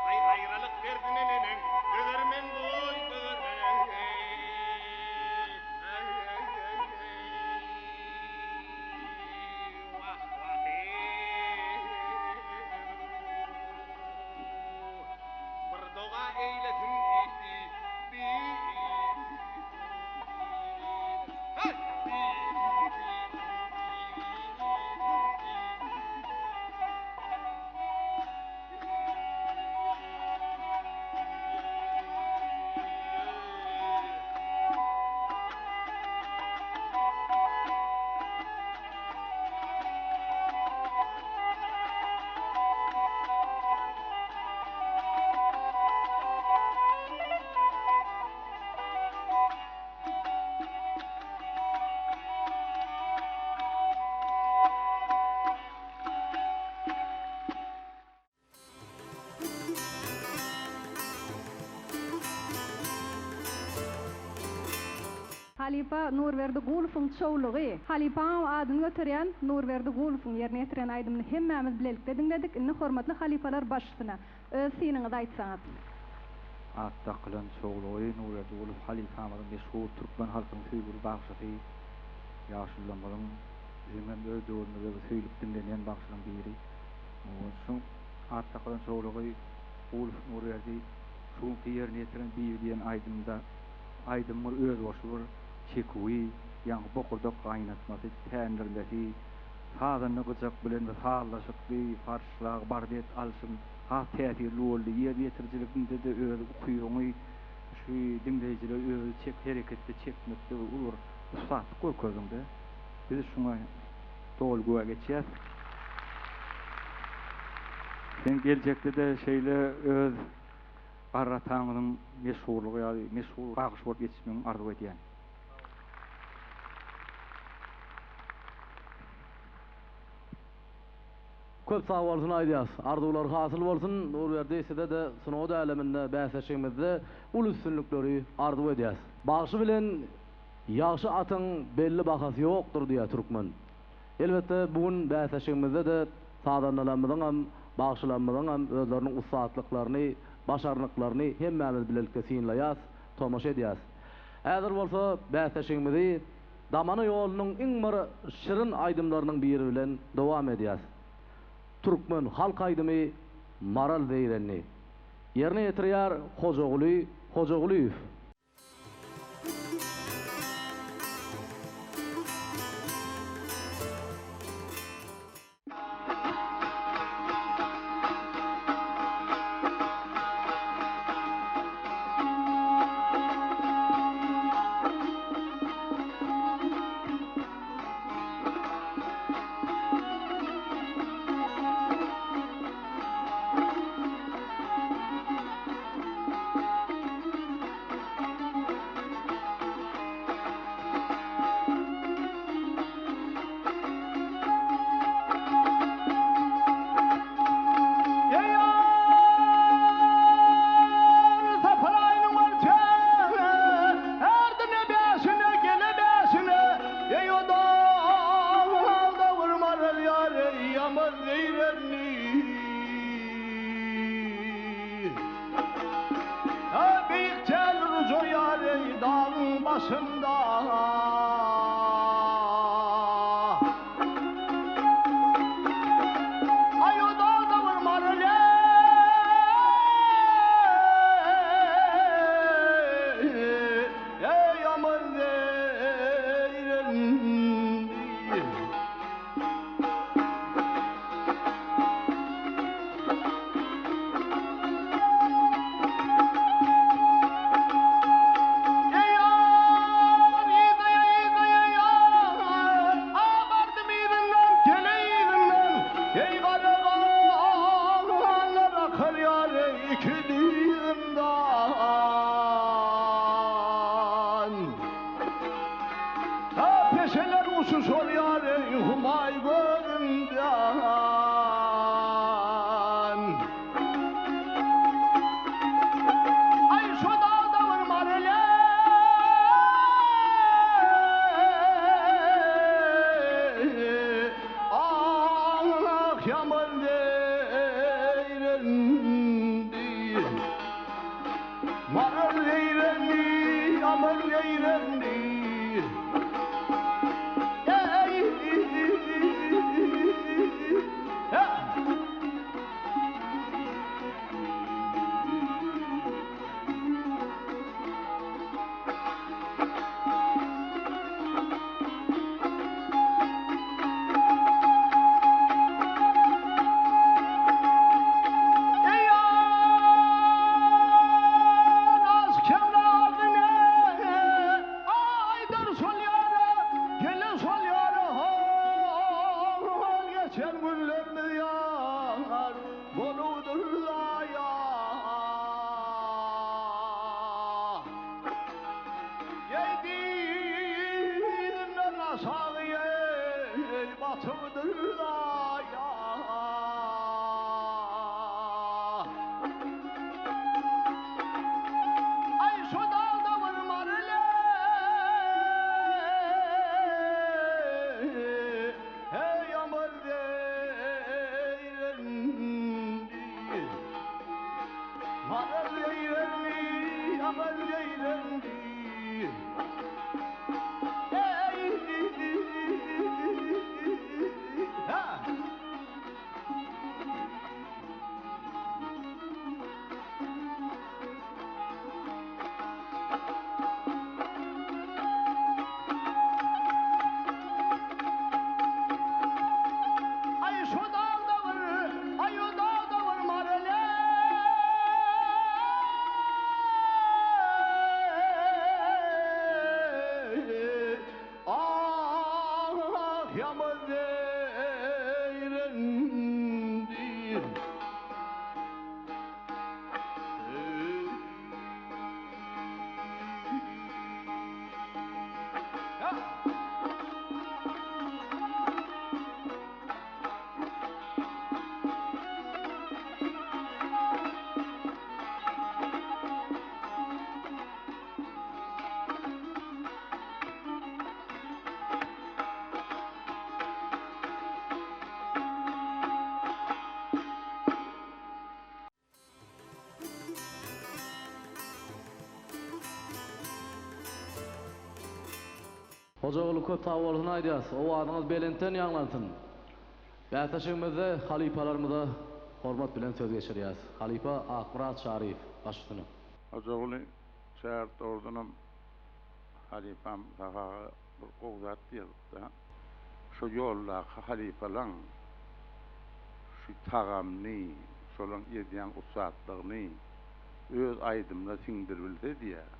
Aý aýralyk derdine neneň dözermen goý dözermen Wah wah Bir doga eýlesin Halypa Nurberdi Gulowyň çowlugy. Halypaň adyny göterýän Nurberdi Gulowyň ýerine ýetiren aýdymyny hemmämiz bilelikde diňledik. Indi hormatly halypalar başysyna öz synyňyzy aýtsaňyz. At dakylan çowlugy Nurberdi Gulow halypamyzyň meşhur türkmen halkynyň söýgüli bagşysy, ýaşulularymyzyň biziňem öz döwrümizde bir söýlüp diňlenýän bagşylaryň biri. Şu at dakylan çowlugy Gulow Nurberdi şu günki ýerine ýetiren Bibi diýen aýdymda aýdym bir özboluşly bir çeküwi, ýaňky bokurdak gaýnatmasy, tändirmesi, sazanda gyjak bilen bir sazlaşykly farşlag, bardet alşyň has täsirli boldy. Ýerine ýetirijiligiňde-de öz ukybyňy şu diňleýjileri özi çek hereketde çekmekde bir uly bir ussatlyk görkezdiň-de. Biz şuňa doly güwä geçýäs. Sen geljekde-de şeýle öz garry ataňyzyň meşhurlygy ýaly meşhur bagşy bolup ýetişmegiňi arzuw edýän. Köp sag bolsun aýdýas. Arzuwlar hasyl bolsun Nurberdi size-de sungat äleminde bäsleşigimizde uly üstünlikleri arzuw edýäs. Bagşy bilen ýagşy atyň belli bahasy ýokdur diýýär türkmen. Elbetde bu gün bäsleşigimizde-de sazandalarymyzyňam, bagşylarymyzyňam özleriniň ussatlyklaryny, başarnyklaryny hemmämiz bilelikde synlaýas, tomaşa edýäs. Häzir bolsa bäsleşigimizi Damana ýolunyň iň bir şirin aýdymlarynyň biri bilen dowam edýäs. Türkmen halk aýdymy Maral zeýrendi. Ýerine ýetirýär Hojaguly Hojagulyýew. Eý gara ganlar akar ýaly iki dyzymdan. Ha peşeler uçuşar ýaly humaý gözümden. Aý şu dagda bir marele. Ah ýaman zeýrendi. Maral zeýrendi, ýaman zeýrendi. Eý. Geçen günlerimiz ýar bolupdyr zaýa. Eý, dizimden aşagy eý, batypdyr zaýa. Aý, şu dagda bir maryly, Heý aman zeýrendi, Maral zeýrendi, aman zeýrendi. Eý, ha! Aý şu dagda bir, aý o dagda bir marele. Ah ýaman zeýrendi. Hojaguly köp sag bolsun aýdýas. Owazyňyz belentden ýaňlansyn. Bäsleşigimizde halypalarymyza hormat bilen söz geçirýäs. Halypa Akmyrat Çaryýew, baş üstüne. Hojaguly Çary dogrudanam halypam Sahy aga bir gowy zat diýerdi-de. Şo ýoldaky halypalaň şu tagamyny, şolaň edýän ussatlygyny öz aýdymyna siňdiribilse diýýär,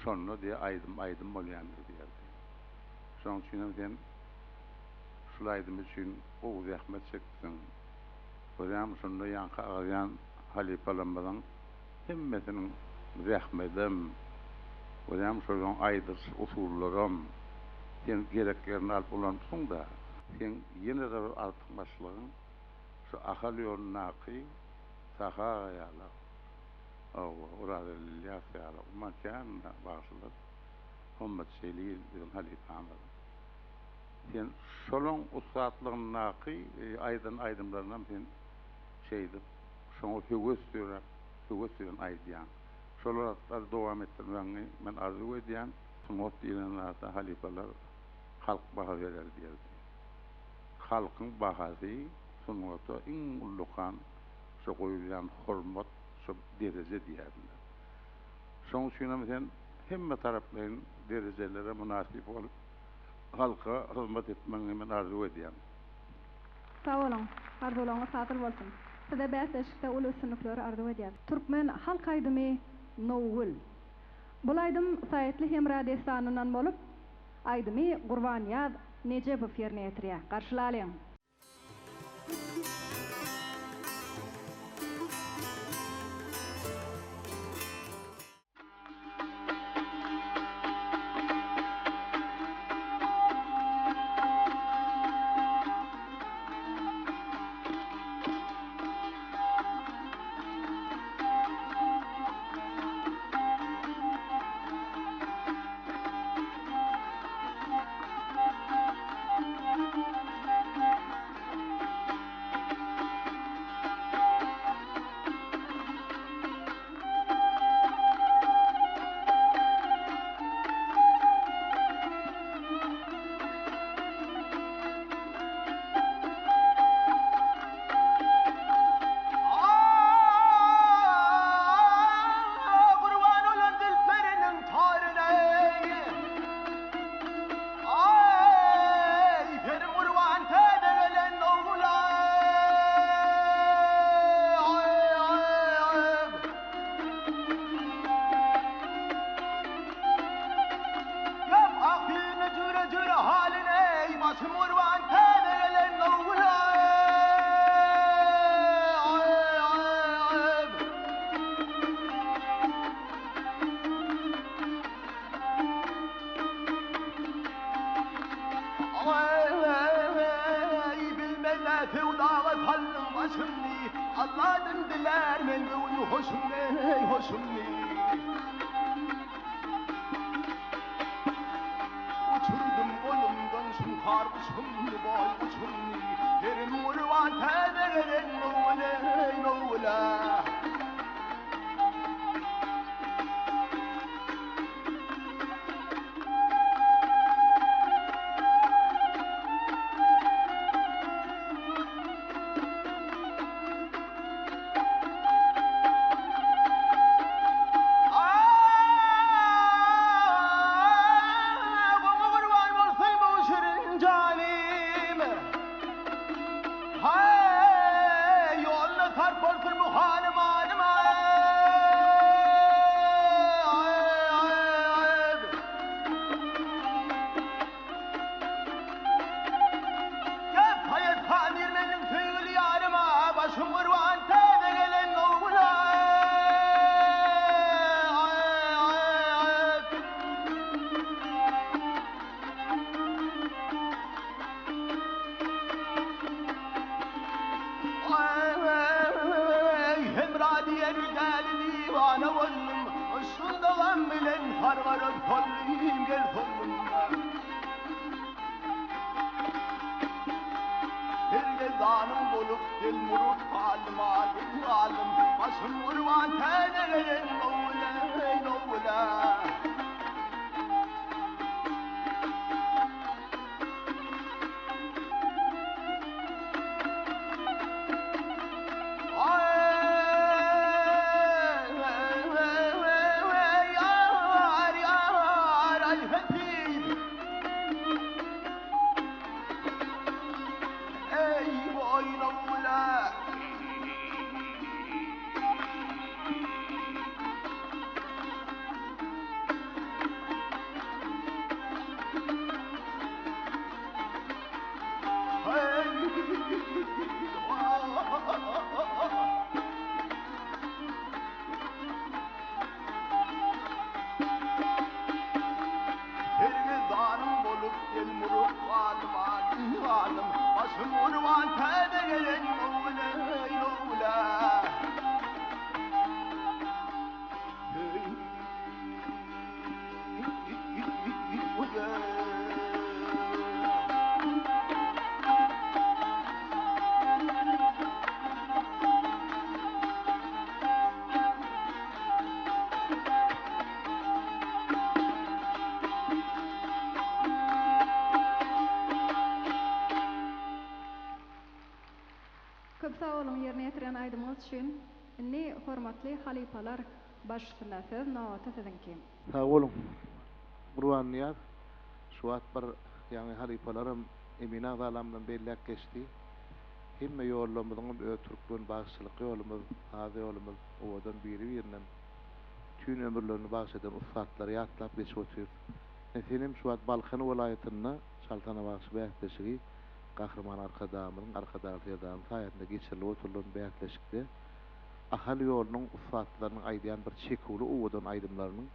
şonda diýýär aýdym aýdym bolýandyr diýerdi. Şonuň üçinem sen şul aýdym üçin gowy zähmet çekipsiň. Görýäňmi şonda ýaňky agzýan halypalarymyzyň hemmesiniň zähmedem, görýäňmi şolaryň aýdyş usullaram sen gerek ýerinde alyp ulanypsyň-da. Seň ýene-de bir artykmaçlygyň şu Ahal ýolundaky Sahy aga ýaly, hawa, Orazelli Ylýas ýaly, umuman kän bagşylar, Hommat Jelil biziň halypamyz. Sen şolaň ussatlygyndaky aýdan aýdymlarynam sen şeýdip şoňa höwes döräp, höwes bilen aýdýaň. Şol zatlary dowam etdirmegiňi men arzuw edýän. Sungat diýlen zada halypalar halk baha berer diýerdi. Halkyň bahasy sungata iň ullakan şo goýulýan hormat, şo dereje diýerdiler. Şoň üçinem sen hemme taraplaýyn derejelere mynasyp bolup, halka hyzmat etmegiňi men arzuw edýän. Sag boluň! Arzuwlaryňyz hasyl bolsun! Size bäsleşikde uly üstünlikleri arzuw edýäs. Türkmen halk aýdymy Nowgül. Bul aýdym Saýatly Hemra dessanyndan bolup, aýdymy Gurbanýaz Nejebow ýerine ýetirýär. Garşylalyň! saldym başymny, Alladan dilär men göwün hoşumny, eý, hoşumny. Uçurdym golumdan şuňkar guşumny, boý guşumny, Serim gurban täze gelen Nowgül, eý, Nowgül-a. Goňa gurban bolsun bu şirin janym. Haý, ýoluna sarp bolsun bu hanymanym. Gep haýat han meniň söýgüli ýaryma, Başym gurban täze gelen ogula. Eý, Hemra diýen däli diwana boldum, Yşgyňda gam bilen sargaryp soldum, gel soldum. Sergezdanym bolup delmuryp galdym, aldym, galdym, Başym gurban täze gelen nowla, eý, nowla. Sergezdanym bolup delmuryp galdym, galdym, Başym gurban täze gelen nowla, nowla. Köp sag boluň ýerine ýetiren aýdymyňyz üçin. Indi hormatly halypalar baş üstüne söz nobaty siziňki. Sag boluň Gurbannyýaz. Şu wagt bir ýaňy halypalaram emin agzalamdan belläp geçdi. Hemme ýollarymyzyňam öz türkmen bagşyçylyk ýolumyz, saz ýolumyz owadan biri-birinem bütin ömürlerini bagş eden ussatlary ýatlap geçip otyrys. Ine senem şu wagt Balkan welaýatynda Çalsana bagşy bäsleşigi Gahryman Arkadagymyzyň, Arkadagly Serdarymyzyň saýasynda geçirilip oturylan bäsleşikde Ahal ýolunyň ussatlarynyň aýdýan bir çeküwli owadan aýdymlarynyň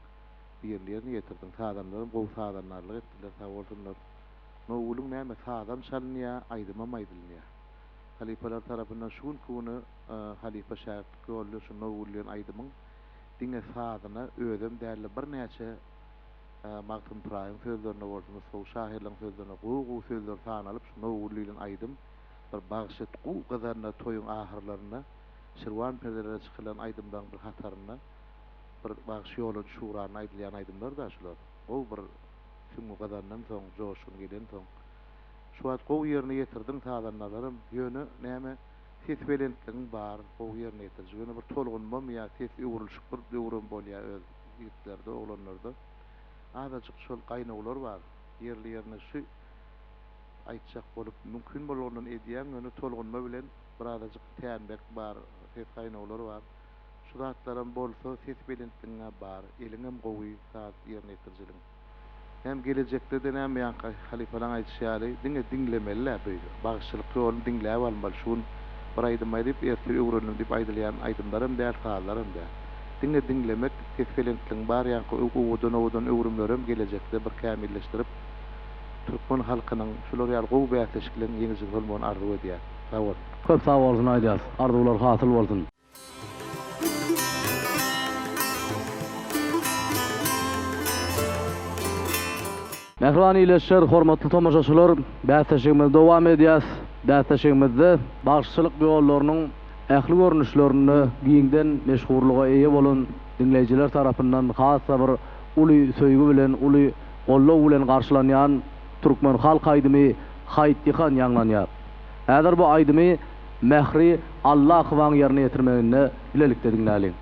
birini ýerine ýetirdiň. Sazandaram gowy sazandarlyk etdiler, sag bolsunlar. Nowgülüň näme sazam çalynýar, aýdymam aýdylynýar. Halypalar tarapyndan şu günki güne halypa-şägirtlik ýoly şu Nowgül diýen aýdymyň diňe sazyna özem dälde birnäçe Magtym Pyragyň sözlerine bolsun, nusgawy şahyrlaryň sözlerine gowy-gowy sözler sanalyp şu Nowgül diýlen aýdym bir bagşy gowy gyzanda toýuň ahyrlarynda şirwan perdelere çykylan aýdymlaryň bir hatarynda bir bagşy ýola düşügranda aýdylýan aýdymlar-da şular. Gowy bir süňňi gyzandan soň, joşgun gelensoň. Şu wagt gowy ýerine ýetirdiň sazandalaram, ýöne näme ses belentligiň bar, gowy ýerine ýetiriji. Ýöne bir tolgunmamy ýa ses öwrülişik bir döwrem bolýar öz ýigitlerde, oglanlarda. Azajyk şol gaýnawlar bar. Ýerli-ýerine şu aýtjak bolup mümkin bolgandan edýäň, ýöne tolgunma bilen birazajyk tänmek bar, ses gaýnawlar bar. Şu zatlaram bolsa ses belentligiňä bar, eliňem gowy saz ýerine ýetirjiligiň. Hem gelejekde-de näme ýaňky halypalaň aýdyşy ýaly diňe diňlemeli-dä bu bagşyçylyk ýoluny diňläp almaly. Şu gün bir aýdym aýdyp ertir öwrendim diýip aýdylýan aýdymlaram däl, sazlaram däl. Diňe diňlemek, ses belentligiň bar ýaňky owadan-owadan öwrümlerem gelejekde bir kämilleşdirip türkmen halkynyň şular ýaly gowy bäsleşikleriň ýeňijisi bolmagyny arzuw edýän. Sag bol. Köp sag bolsun aýdýas. Arzuwlar hasyl bolsun. Mähriban ildeşler, hormatly tomaşaçylar, bäsleşigimizi dowam edýäs. Bäsleşigimizde bagşyçylyk ýollarynyň ähli görnüşlerinde giňden meşhurlyga eýe bolan diňleýjiler tarapyndan has-da bir uly söýgi bilen, uly goldaw bilen garşylanýan türkmen halk aýdymy Haýt ýykan ýaňlanýar. Häzir bu aýdymy Mähri Allakowaň ýerine ýetirmeginde bilelikde diňläliň.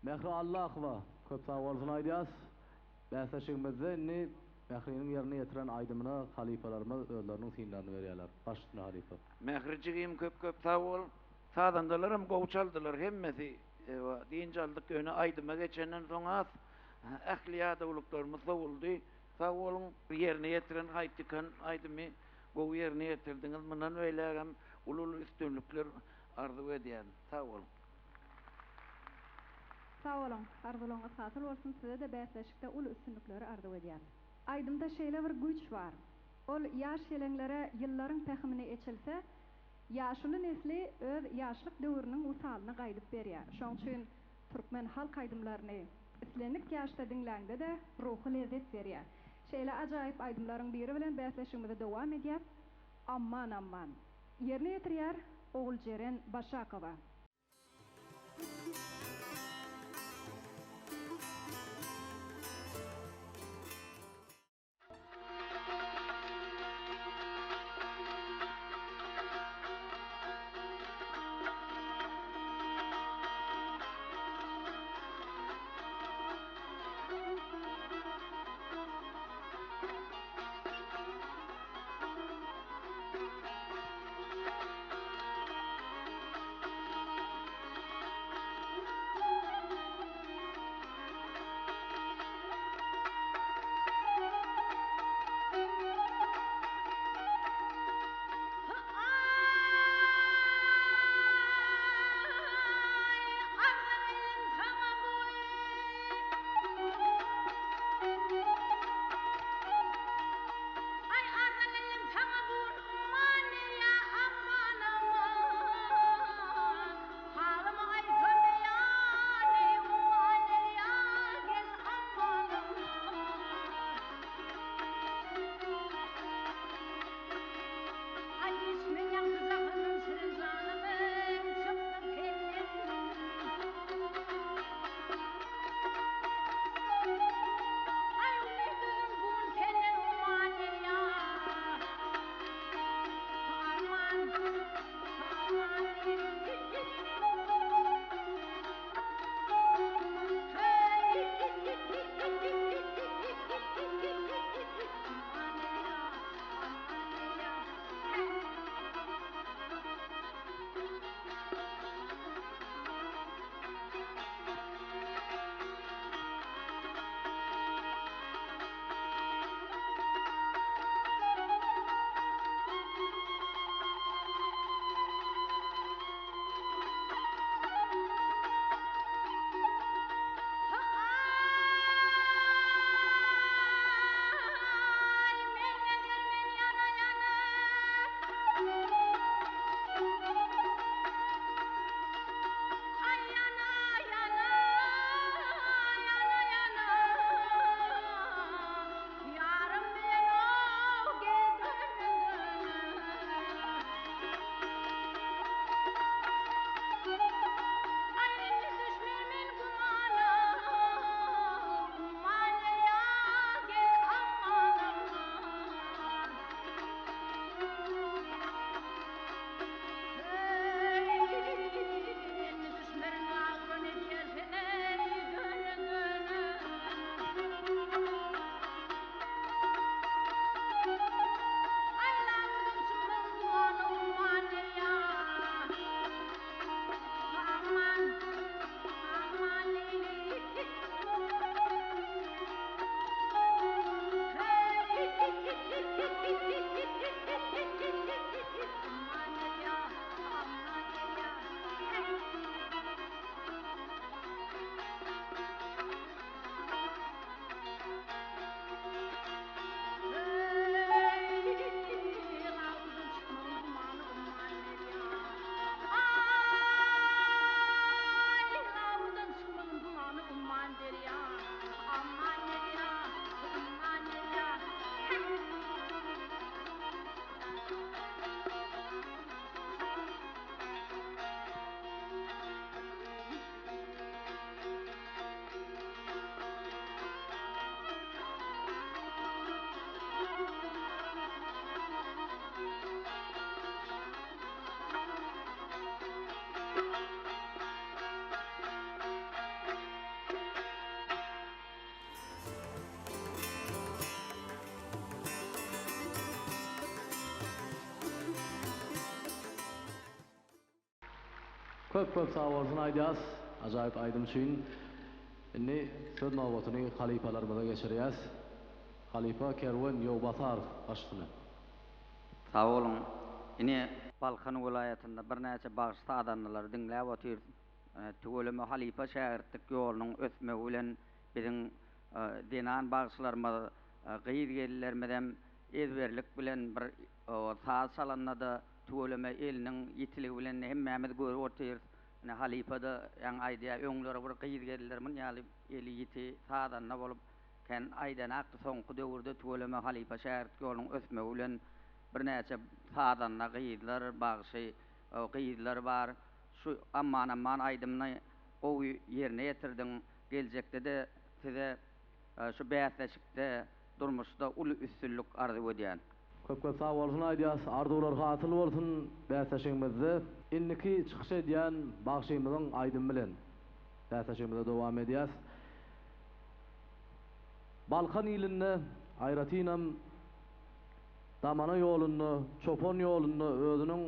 Mähri Allahowa köp sag bolsun aýdýas. Bäsleşigimizde indi Mähriniň ýerine ýetiren aýdymyna halypalarymyz özleriniň synlaryny berýärler. Baş üstüne halypa. Mähri jigim köp köp sag bol. Sazandalaram gowy çaldylar hemmesi. Ewa dynç aldyk ýöne aýdyma geçenden soň has ähli ýadawlyklarymyz sowuldy. Sag boluň. Ýerine ýetiren Haýtykan aýdymy gowy ýerine ýetirdiňiz. Mundan beýlägem uly uly üstünlikler arzuw edýän. Sag boluň. Sag boluň. Arzuwlaryňyz hasyl bolsun size-de bäsleşikde uly üstünlikleri arzuw edýäs. Aýdymda şeýle bir güýç bar. Ol ýaş ýeleňlere ýyllaryň pähimini eçilse, ýaşuly nesli öz ýaşlyk döwrüniň wysalyna gaýdyp berýär. Şoň üçin türkmen halk aýdymlaryny islendik ýaşda diňläňde-de ruhy lezzet berýär. Şeýle ajaýyp aýdymlaryň biri bilen bäsleşigimizi dowam edýäs. Amman amman. Ýerine ýetirýär Oguljeren Başakowa. Köp köp sag bolsun aýdýas ajaýyp aýdym üçin. Indi söz nobatyny halypalarymyza geçirýäs. Halypa Kerwen Ýowbasarow başysyna. Sag boluň. Ine Balkan welaýatynda birnäçe bagşy sazandalary diňläp otyrys. Tüweleme halypa şägirtlik ýolunyň ösmegi bilen biziň zenan bagşylarymyz, gyz gelinlerimizem ezberlik bilen bir saz çalanda-da tüweleme eliniň ýitiligi bilen hemmämiz görüp otyrys. Ine halypa-da ýaňy aýdýar, öňler bir gyz gelinler mun ýaly eli ýiti sazanda bolup kän aýdanakdy, soňky döwürde tüweleme halypa şägirtlik ýolunyň ösmegi bilen birnäçe sazanda gyzlar, bagşy gyzlar bar. Şu Amman Amman aýdymyny gowy ýerine ýetirdiň. Geljekde-de size şu bäsleşikde, durmuşda uly üstünlik arzuw edýän. Köp köp sag bolsun aýdýas arzuwlar hasyl bolsun bäsleşigimizde indiki çykyş edýän bagşymyzyň aýdymy bilen bäsleşigimize dowam edýäs. Balkan ilinde aýratynam Damana ýolunda, çopan ýolunda özüniň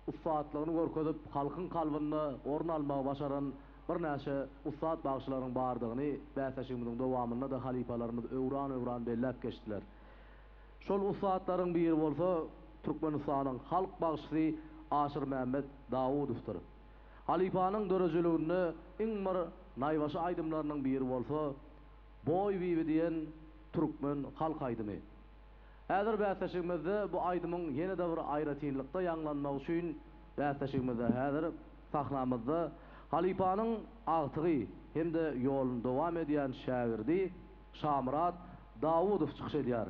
ussatlygyny görkezip, halkyň kalbynda orun almagy başaran birnäçe ussat bagşylaryň bardygyny bäsleşigimiziň dowamynda-da halypalarymyz öwran-öwran belläp geçdiler. Şol ussatlaryň biri bolsa Türkmenistanyň halk bagşysy Aşyrmämmet Dawudowdyr. Halypanyň döredijiliginde iň bir naýbaşy aýdymlarynyň biri bolsa Boý bibi diýen türkmen halk aýdymy. Häzir bäsleşigimizde bu aýdymyň ýene-de bir aýratynlykda ýaňlanmagy üçin bäsleşigimizde häzir sahnamyzda halypanyň agtygy hem-de ýoluny dowam edýän şägirdi Şamyrat Dawudow çykyş edýär.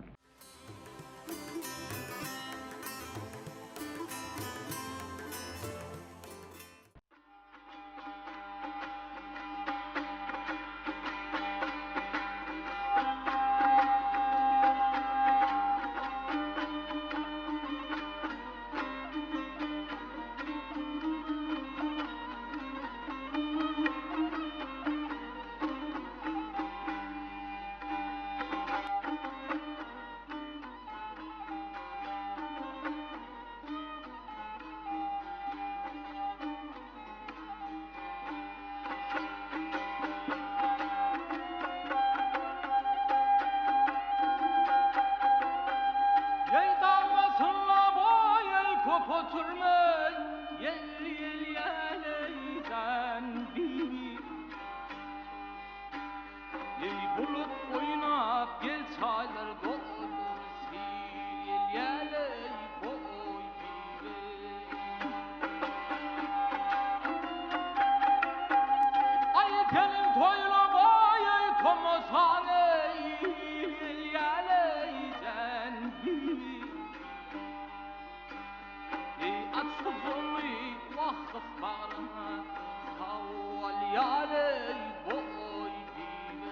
Ýel dalgasynda boý köp oturmaý, Ýel ýel ýäleý jan bibi. Eý bulut oýnap gel çaýlar doldur sil ýel ýäleý boý bibi. Aý seniň toýla boý tomaşaň eý ýel ýäleý jan bibi. Eý aç gujagyňy wah gys bagryňa sal ýaly boý bibi.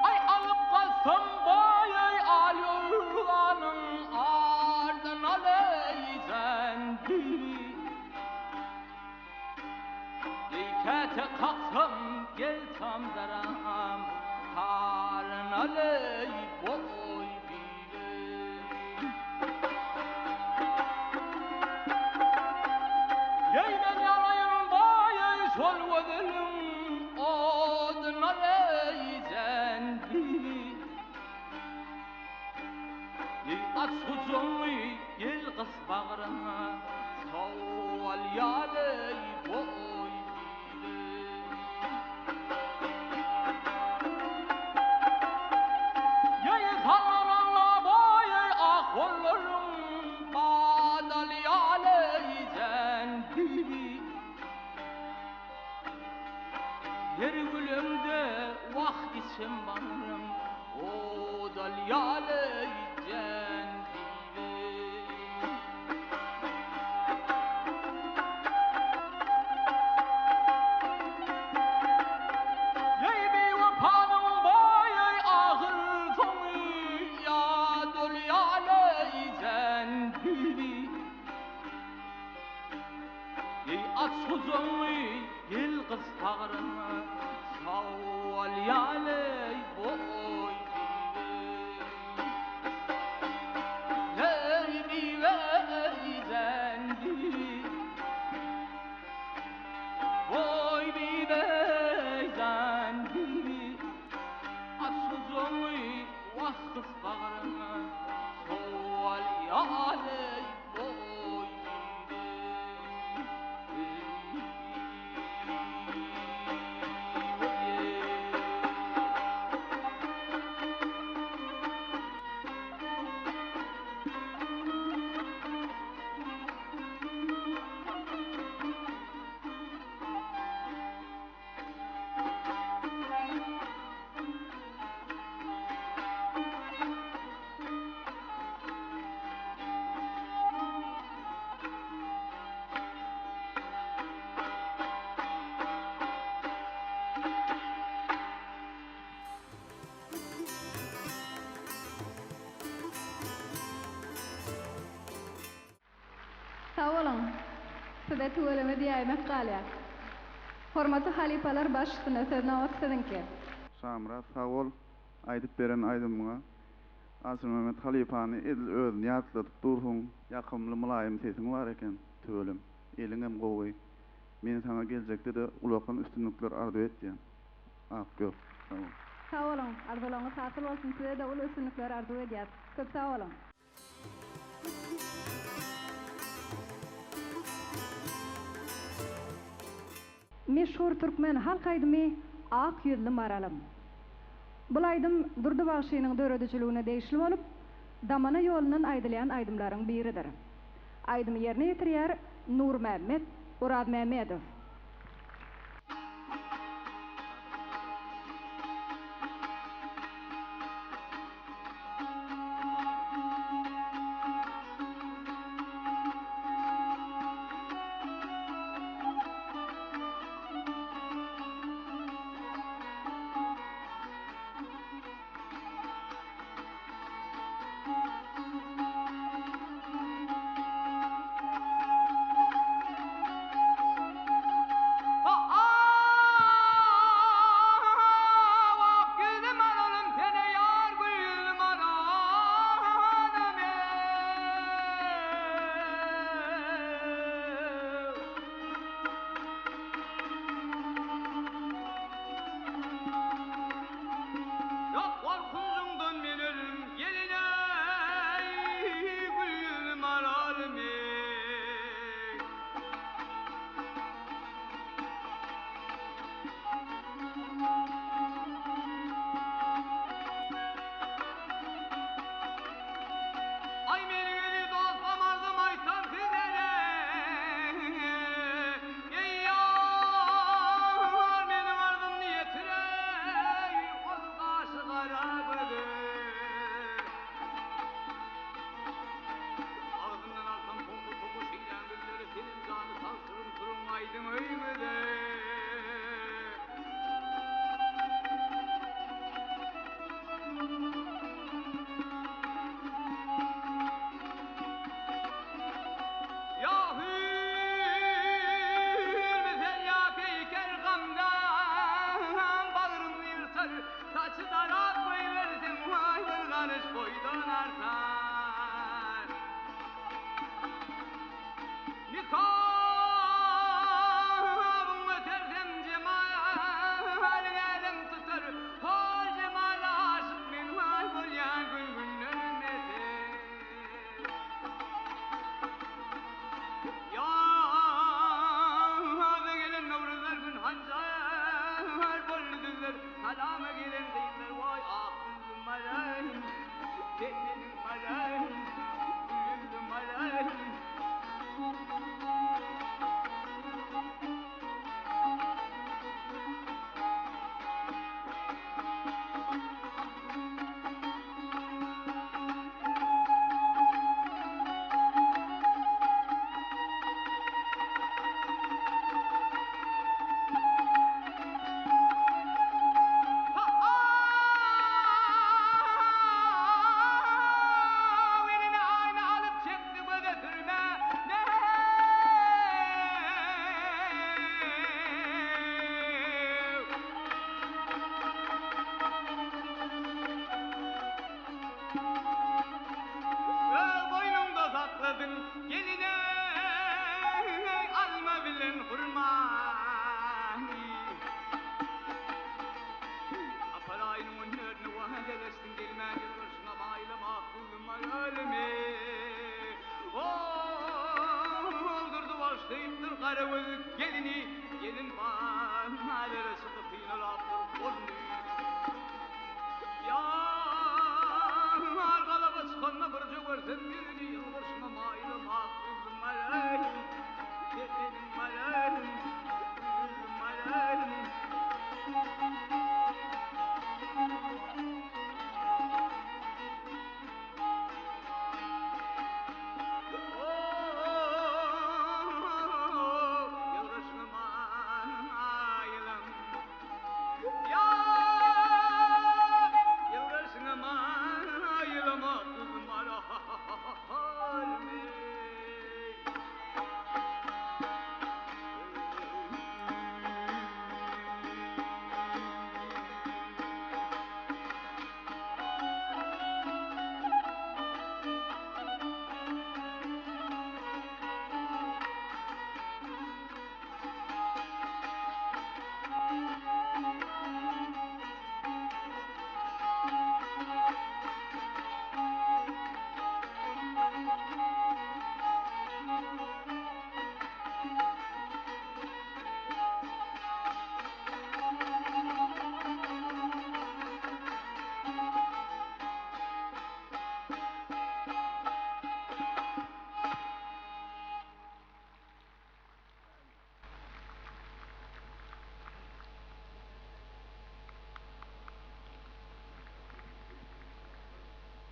Aý alyp galsam boý al ýorganyň ardyn aleý jan bibi. Eý käte kaksam gel tamdyram taryn aleý boý bibi. Eý men ýanaýyn boý şol gözeliň oduna aleý jan bibi. Eý aç gujagyňy gel gys bagryňa sowal ýaly boý bibi. Eý sallananda boý ah gollaryň badal ýaly jan bibi. Her gülemde wah içim bagrym odal ýaly jan bibi. Eý biwepanyň boýy ahyr soňy ýa dol ýaly jan bibi. Eý aç gujagyňy gel gys bagryňa sowal ýaly boý bibi. Bize tüweleme diýäýmek galýar. Hormatly halypalar baş üstüne söz nobaty siziňki. Şamyrat sag bol aýdyp beren aýdymyňa. Aşyrmämmet halypany edil özüni ýatladyp dursuň. Ýakymly mylaýym sesiň bar eken tüwelem. Eliňem gowy. Men saňa geljekde-de ulakan üstünlikler arzuw etýän. Ak ýol. Sag bol. Sag boluň. Arzuwlaryňyz hasyl bolsun. Size-de uly üstünlikler arzuw edýäs. Köp sag boluň. Meşhur türkmen halk aýdymy Ak ýüzli maralym. Bul aýdym Durdy bagşynyň döredijiligine degişli bolup, damana ýolundan aýdylýan aýdymlaryň biridir. Aýdymy ýerine ýetirýär Nurmämmet Orazmämmedow.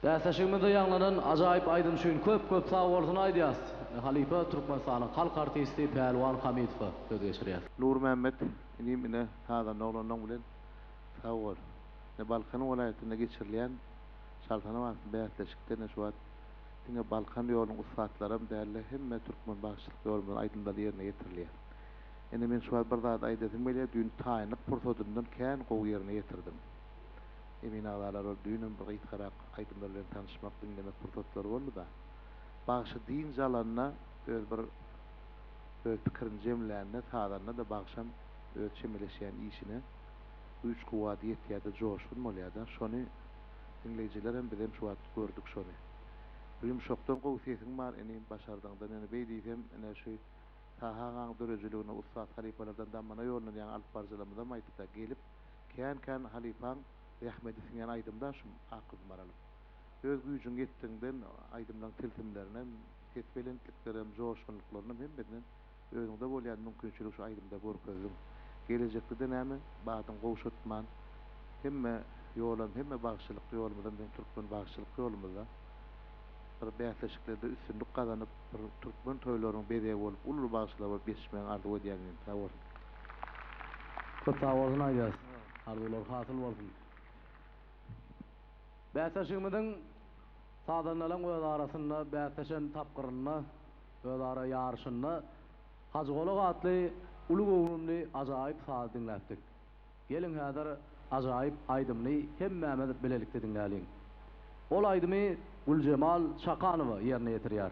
Bäsleşigimizde ýaňlanan ajaýyp aýdym üçin köp köp sag bolsun aýdýas. Halypa Türkmenistanyň halk artisti Pälwan Hamidowa söz geçirýäs. Nurmämmet inim ine sazanda oglanlaň bilen sag bol. Ine Balkan welaýatynda geçirilýän Çalsana atly bäsleşikde ine şu wagt diňe Balkan ýolunyň ussatlaram dälde hemme türkmen bagşylyk ýolumyzyň aýdymlary ýerine ýetirilýär. Ine men şu wagt bir zat aýdasym gelýär düýn taýynlyk pursadyndan kän gowy ýerine ýetirdiň. Emin agzalar bir düýnem bir gysgarak aýdymlar bilen tanyşmak, diňlemek pursatlary boldy-da. Bagşy dynç alanda öz bir öz pikirini jemlände, sazanda-da bagşam öz çemeleşýän işine güýç-kuwwady ýetýär-de, joşgun bolýar-da. Şony diňleýjilerem, bizem şu wagt gördük şony. Bir ýumşakdan gowy sesiň bar inim, başardyňdan ýöne beý diýsem, ine şu Taha agaň döredijiligine ussat halypalardan damana ýolundan ýaňy alypbaryjylarymyzam aýtdy-da, gelip, Kän-kän halypaň zähmeti siňen aýdymda şu Akgyz Maralyň. Öz güýjüň ýetdigiňden aýdymlaň tilsimlerinem, ses belentliklerem, joşgunlyklarynam hemmesinem özüňde bolýan mümkinçiligi şu aýdymda görkezdiň. Gelejekde-de näme, badyň gowşatman, hemme ýolam, hemme bagşylyk ýolumyzam biziň türkmen bagşylyk ýolumyzda bir bäsleşiklerde üstünlik gazanyp, bir türkmen toýlarynyň bezegi bolup, uly bagşylar bolup ýetişmegiňi arzuw edýän inim. Sag bol. Köp sag bolsun aýdýas. Arzuwlar hasyl bolsun. Bäsleşigimiziň sazandalaň öz arasynda bäsleşen tapgyrynda, özara ýaryşynda Hajygolak atly uly göwrümli ajaýyp sazy diňläpdik. Geliň häzir ajaýyp aýdymyny hemmämiz bilelikde diňläliň. Ol aýdymy Güljemal Çakanowa ýerine ýetirýär.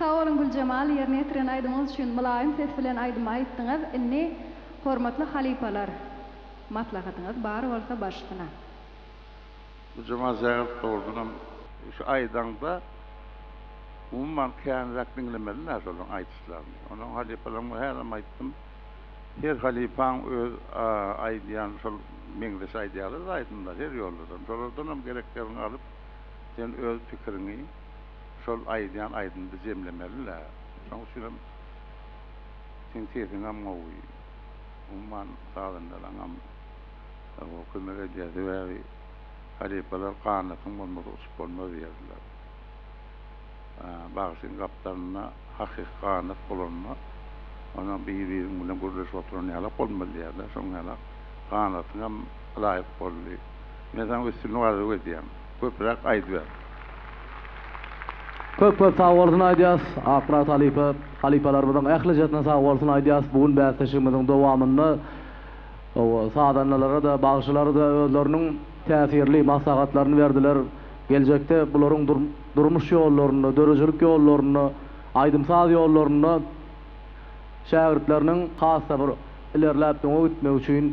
Sag boluň Güljemal ýerine ýetiren aýdymyňyz üçin mylaýym ses bilen aýdym aýtdyňyz indi hormatly halypalar maslahatyňyz bar bolsa başsyna. Güljemal sägirip dogrudanam şu aýdaňda umuman känräk diňlemeli-dä şolaryň aýdyşlaryny. Onuň halypalaryň hälem aýtdym. Her halypaň öz aýdýan şol meňzeş aýdýarlar-da aýdymlar her ýollardan. Şolardanam gereklerini alyp sen öz pikiriňi şol aýdýan aýdymda jemlemeli-dä. Şoň üçinem seň sesiňem gowy. Umuman sazandalaňam kömek edýär. Sebäbi halypalar ganatyň bolmasa uçup bolmaz diýerdiler. Bagşyň gapdalynda hakyky ganat bolanda, onuň bir-biriň bilen gürleşip oturan ýalak bolmaly diýýärler. Şoň ýalak ganatyňam ylaýyk boldy. Men saňa üstünlik arzuw edýän. Köpräk aýdyber. Köp köp sag bolsun aýdýas Akmyrat halypa, halypalarymyzyň ählijesine sag bolsun aýdýas bu gün bäsleşigimiziň dowamynda sazandalara-da bagşylara-da özleriniň täsirli maslahatlaryny berdiler. Geljekde bularyň durmuş ýollarynda, döredijilik ýollarynda, aýdym-saz ýollarynda şägirtleriniň has-da bir ilerläp öňe gitmegi üçin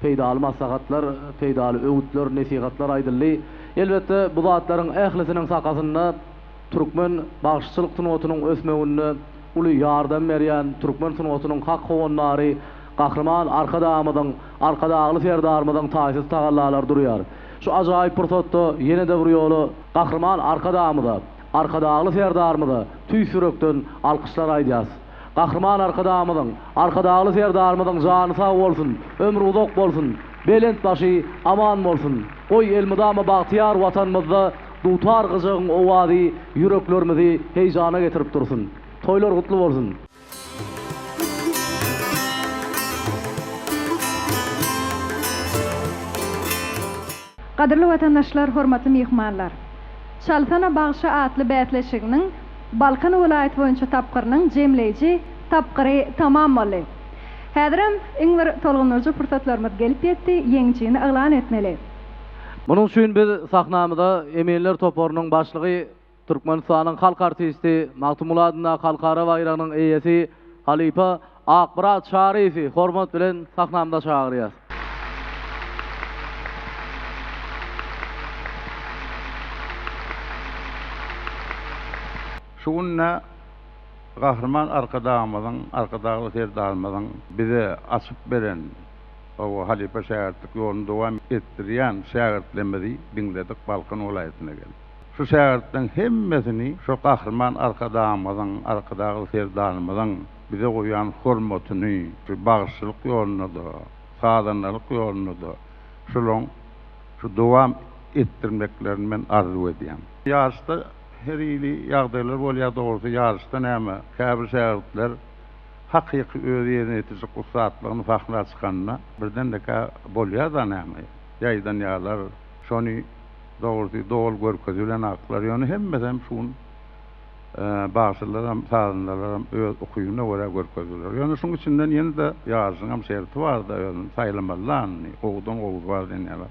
peýdaly maslahatlar, peýdaly öwütler, nesihatlar aýdyldy. Elbetde, bu zatlaryň ählisiniň sakasynda türkmen bagşyçylyk sungatynyň ösmeginde uly ýardam berýän türkmen sungatynyň hak howandary Gahryman Arkadagymyzyň, Arkadagly Serdarymyzyň taýsyz tagallalary durýar. Şu ajaýyp pursatda ýene-de bir ýola Gahryman Arkadagymyza, Arkadagly Serdarymyza tüýs ýürekden alkyşlar aýdýas. Gahryman Arkadagymyzyň, Arkadagly Serdarymyzyň jany sag bolsun, ömri uzak bolsun, belent başy aman bolsun! Goý, elmydama bagtyýar Watanymyzda dutar-gyjagyň owazy ýüreklerimizi heýjana getirip dursun! Toýlar gutly bolsun! Gadyrly watandaşlar, hormatly myhmanlar! Çalsana bagşy atly bäsleşiginiň Balkan welaýaty boýunça tapgyrynyň jemleýji tapgyry tamam boldy. Häzirem iň bir tolgundyryjy pursatlarymyz gelip ýetdi, ýeňijini yglan etmeli. Munuň üçin biz sahnamyza eminler toparynyň başlygy Türkmenistanyň halk artisti, Magtymguly adyndaky halkara baýragynyň eýesi halypa Akmyrat Çaryýewi hormat bilen sahnamyza çagyrýas. Şu günde Gahryman Arkadagymyzyň, Arkadagly Serdarymyzyň bize açyp beren hawa halypa-şägirtlik ýoluny dowam etdirýän şägirtlerimizi diňledik Balkan welaýatyna gelip. Şu şägirtleriň hemmesini şu Gahryman Arkadagymyzyň, Arkadagly Serdarymyzyň bize goýan hormatyny, şu bagşylyk ýolunda-da, sazandalyk ýolunda-da şulaň şu dowam etdirmeklerini men arzuw edýän. Ýaryşda her hili ýagdaýlar bolýar, dogrusy ýaryşda näme, käbir şägirtler hakyky öz ýerine ýetirjek ussatlygyny sahna çykanda birden-de-kä bolýar-da näme, ýaýdanýarlar, şony Dogrusy doly görkezilenaklar ýöne hemmesem şu gün bagşylaram sazandalaram öz ukybyna görä görkezdiler. Ýöne şuň içinden ýene-de ýaryşyňam şerti barda özüni saýlamalyda indi gowudan gowusy bar diýen ýaly.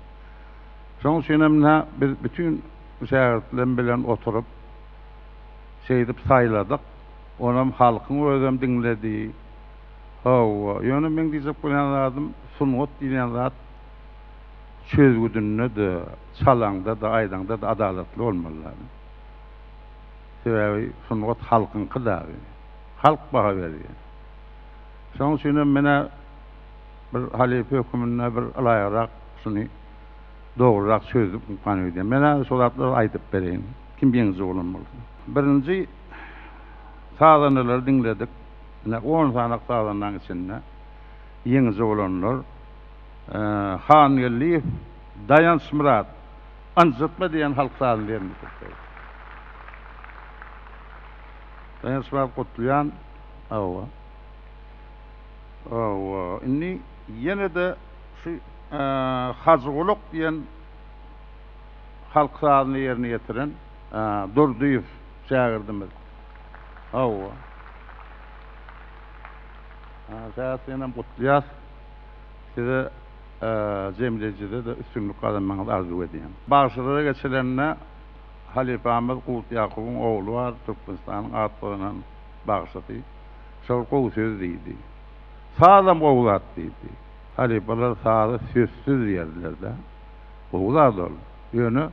Şoň üçinem ynha biz bütin şägirtlerim bilen oturyp şeýdip saýladyk. Onam halkyň özem diňledi. Hawa, ýöne meň diýjek bolýan zadym sungat diýlen zat çözgüdinde-de, çalaňda-da, aýdaňda-da adalatly bolmaly dagy. Sebäbi sungat halkyňky dagy. Halk baha berýär. Şonuň üçinem men-ä bir halypa höküminde bir ylaýygrak şuny dogrurak çözdükmikän öýdýän. Men-ä şo zatlary aýdyp bereýin, kim ýeňiji bolan bolsa. Birinji sazandalary diňledik. Ine, on sanak sazandaň içinde ýeňiji bolanlar. Hangeldiýew Daýançmyrat Ynjytma diýen halk sazyny ýerine ýetirdi. Daýançmyrat gutlaýan. Hawa. Hawa. Indi ýene-de şu Hajygulak diýen halk sazyny ýerine ýetiren Durdyýew şägirdimiz. Hawa. Şägirt senem gutlaýas. Size jemleýjide-de üstünlik gazanmagyňyzy arzuw edýän. Bagşylara geçilende. halypamyz Gurt Ýakubyň ogly bar, Türkmenistanyň at gazanan bagşysy. Şol gowy söz diýdi. Sazam gowy zat diýdi. Halypalar sazy sözsüz diýerdiler-dä. Gowy zat ol. Ýöne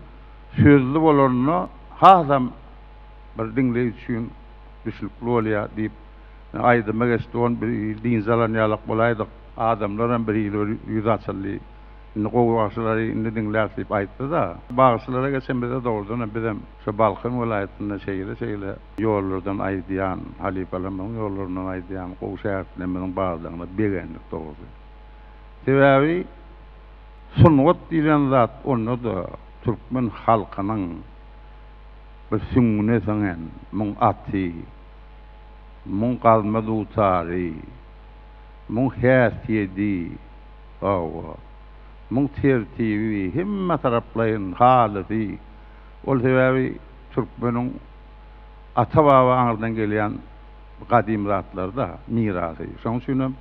sözli bolanda hasam bir diňleýji üçin düşnükli bolýar diýip, aýdyma geçdi. Ony bir dynç alan ýalak bolaýdyk. Adamlaram bir hili bir ýüzi açyldy. Indi gowy bagşylary indi diňläris diýip aýtdy-da. Bagşylara geçemizde dogrudanam bizem şu Balkan welaýatynda şeýle-şeýle ýollardan aýdýan, halypalarymyzyň ýollaryndan aýdýan gowy şägirtlerimiziň bardygyna begendik dogrusy. Sebäbi sungat diýlen zat onda-da türkmen halkynyň bir süňňüne siňen, muň aty, muň gazma dutary, muň häsiýedi, Hawa. Muň tertibi, hemme taraplaýyn halysy. Ol sebäbi türkmeniň ata-baba aňyrdan gelýän gadym zatlary-da, mirasy. Şonuň üçinem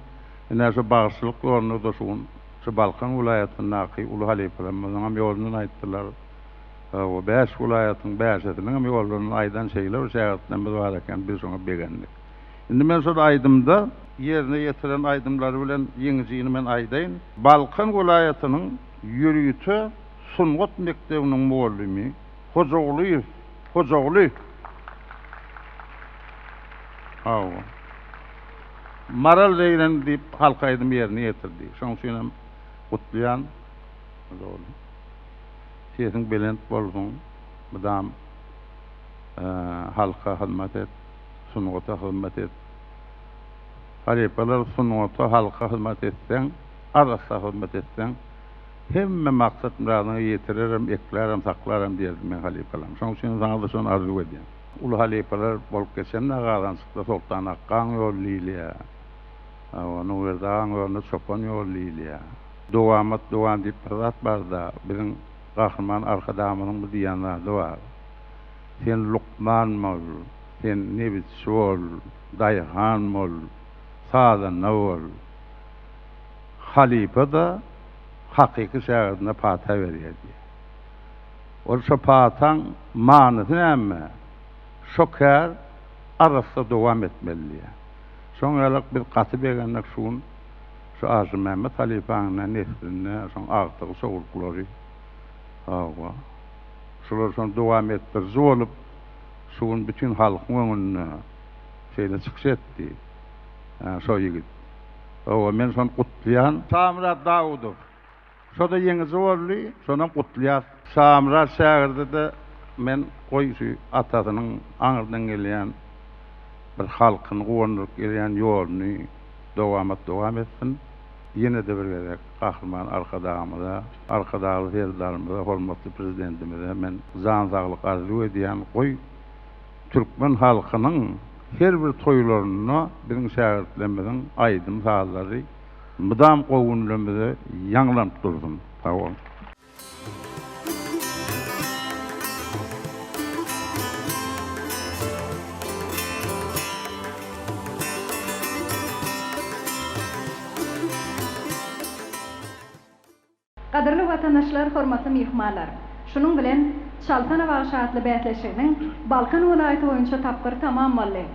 ine şu bagşylyk ýolunda-da şu gün şu Balkan welaýatyndaky uly halypalarymyzyňam ýolundan aýtdylar. Hawa, bäş welaýatyň bäşisiniňem ýollaryndan aýdan şeýle bir şägirtlerimiz bar eken, biz şoňa begendik. Indi men şol aýdymda ýerine ýetiren aýdymlary bilen ýeňijini men aýdaýyn. Balkan welaýatynyň ýörite sungat mekdebiniň mugallymy Hojagulyýew Hojaguly Hawa. Maral Zeýren diýip halk aýdymy ýerine ýetirdi. Şonuň üçin hem gutlaýan Hojaguly. Sesiň belent bolsun, mydam halka hyzmat et. Sungata hyzmat et. Halypalar sungata, halka hyzmat etseň, arassa hyzmat etseň, hemme maksat-myradyňa ýetirerem, eklärem, saklaram diýerdi meň halypalarym. Şonuň üçin saňa-da şony arzuw edýän. Uly halypalar bolup geçende Gazançykda Soltan akgaň ýoly diýilýär. Hawa, Nurberdi agaň ýolunda çopan ýoly diýilýär. Dowamat dowam diýip bir zat bar-da, biziň Gahryman Arkadagymyzyň bu diýýän zady bar. Sen lukman bol, sen nebitçi bol, daýhan bol, sazanda bol. Halypa-da hakyky şägirdine pata berýär diýýär. Ol şo pataň manysy näme? Şo kär arassa dowam etmeli diýýär. Şoň ýalak biz gaty begendik şu gün şu Aşyrmämmet halypaň neslinde şoň agtygy çowluklary hawa. Şular şony dowam etdiriji bolup, şu gün bütin halkyň öňünde şeýle çykyş etdi. Şo ýigit. Hawa, men şony gutlaýan. Şamyrat Dawudow. Şo-da ýeňiji boldy. Şonam gutlaýas. Şamyrat şägirde-de men goý şu atasynyň aňyrdan gelýän bir halkyny guwandyryp gelýän ýoluny dowamat dowam etsin. Ýene-de bir gezek Gahryman Arkadagymyza, Arkadagly Serdarymyza, hormatly Prezidentimize men jan saglyk arzuw edýän. Goý, türkmen halkynyň her bir toýlarynda biziň şägirtlerimiziň aýdym-sazlary mydam gowy günlerimize ýaňlanyp dursun. Sag boluň! Gadyrly watandaşlar, hormatly myhmanlar! Şunuň bilen, Çalsana bagşy atly bäsleşiginiň Balkan welaýaty boýunça tapgyry tamam boldy.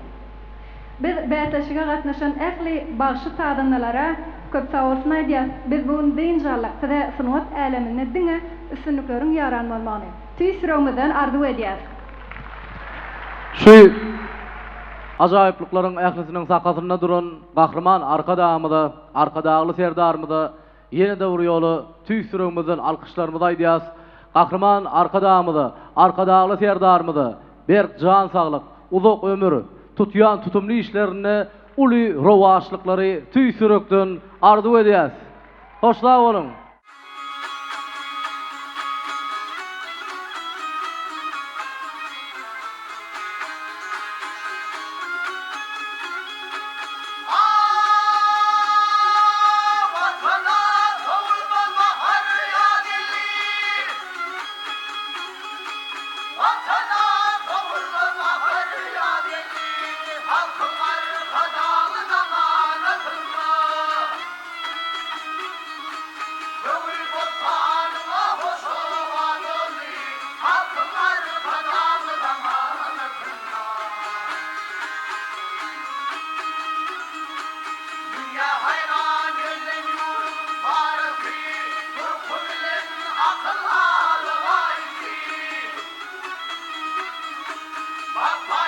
Biz bäsleşige gatnaşan ähli bagşy-sazandalara köp sagbolsun aýdýas. Biz bu gün dynç aldyk. Size sungat äleminde diňe üstünlikleriň ýaran bolmagyny tüýs ýüregimizden arzuw edýäs. Şu ajaýyplyklaryň ählisiniň sakasynda duran Gahryman Arkadagymyza, Arkadagly Serdarymyza Ýene-de bir ýola tüýs ýüregimizden alkyşlarymyzy aýdýas. Gahryman Arkadagymyza, Arkadagly Serdarymyza berk jan saglyk, uzak ömür, tutýan tutumly işlerinde uly rowaçlyklary tüýs ýürekden arzuw edýäs. Hoş sag boluň! Watana sowulmaz bahar ýaz geldi. Watana sowulmaz bahar ýaz geldi. Halkyň Arkadagly zamanasynda. Bak.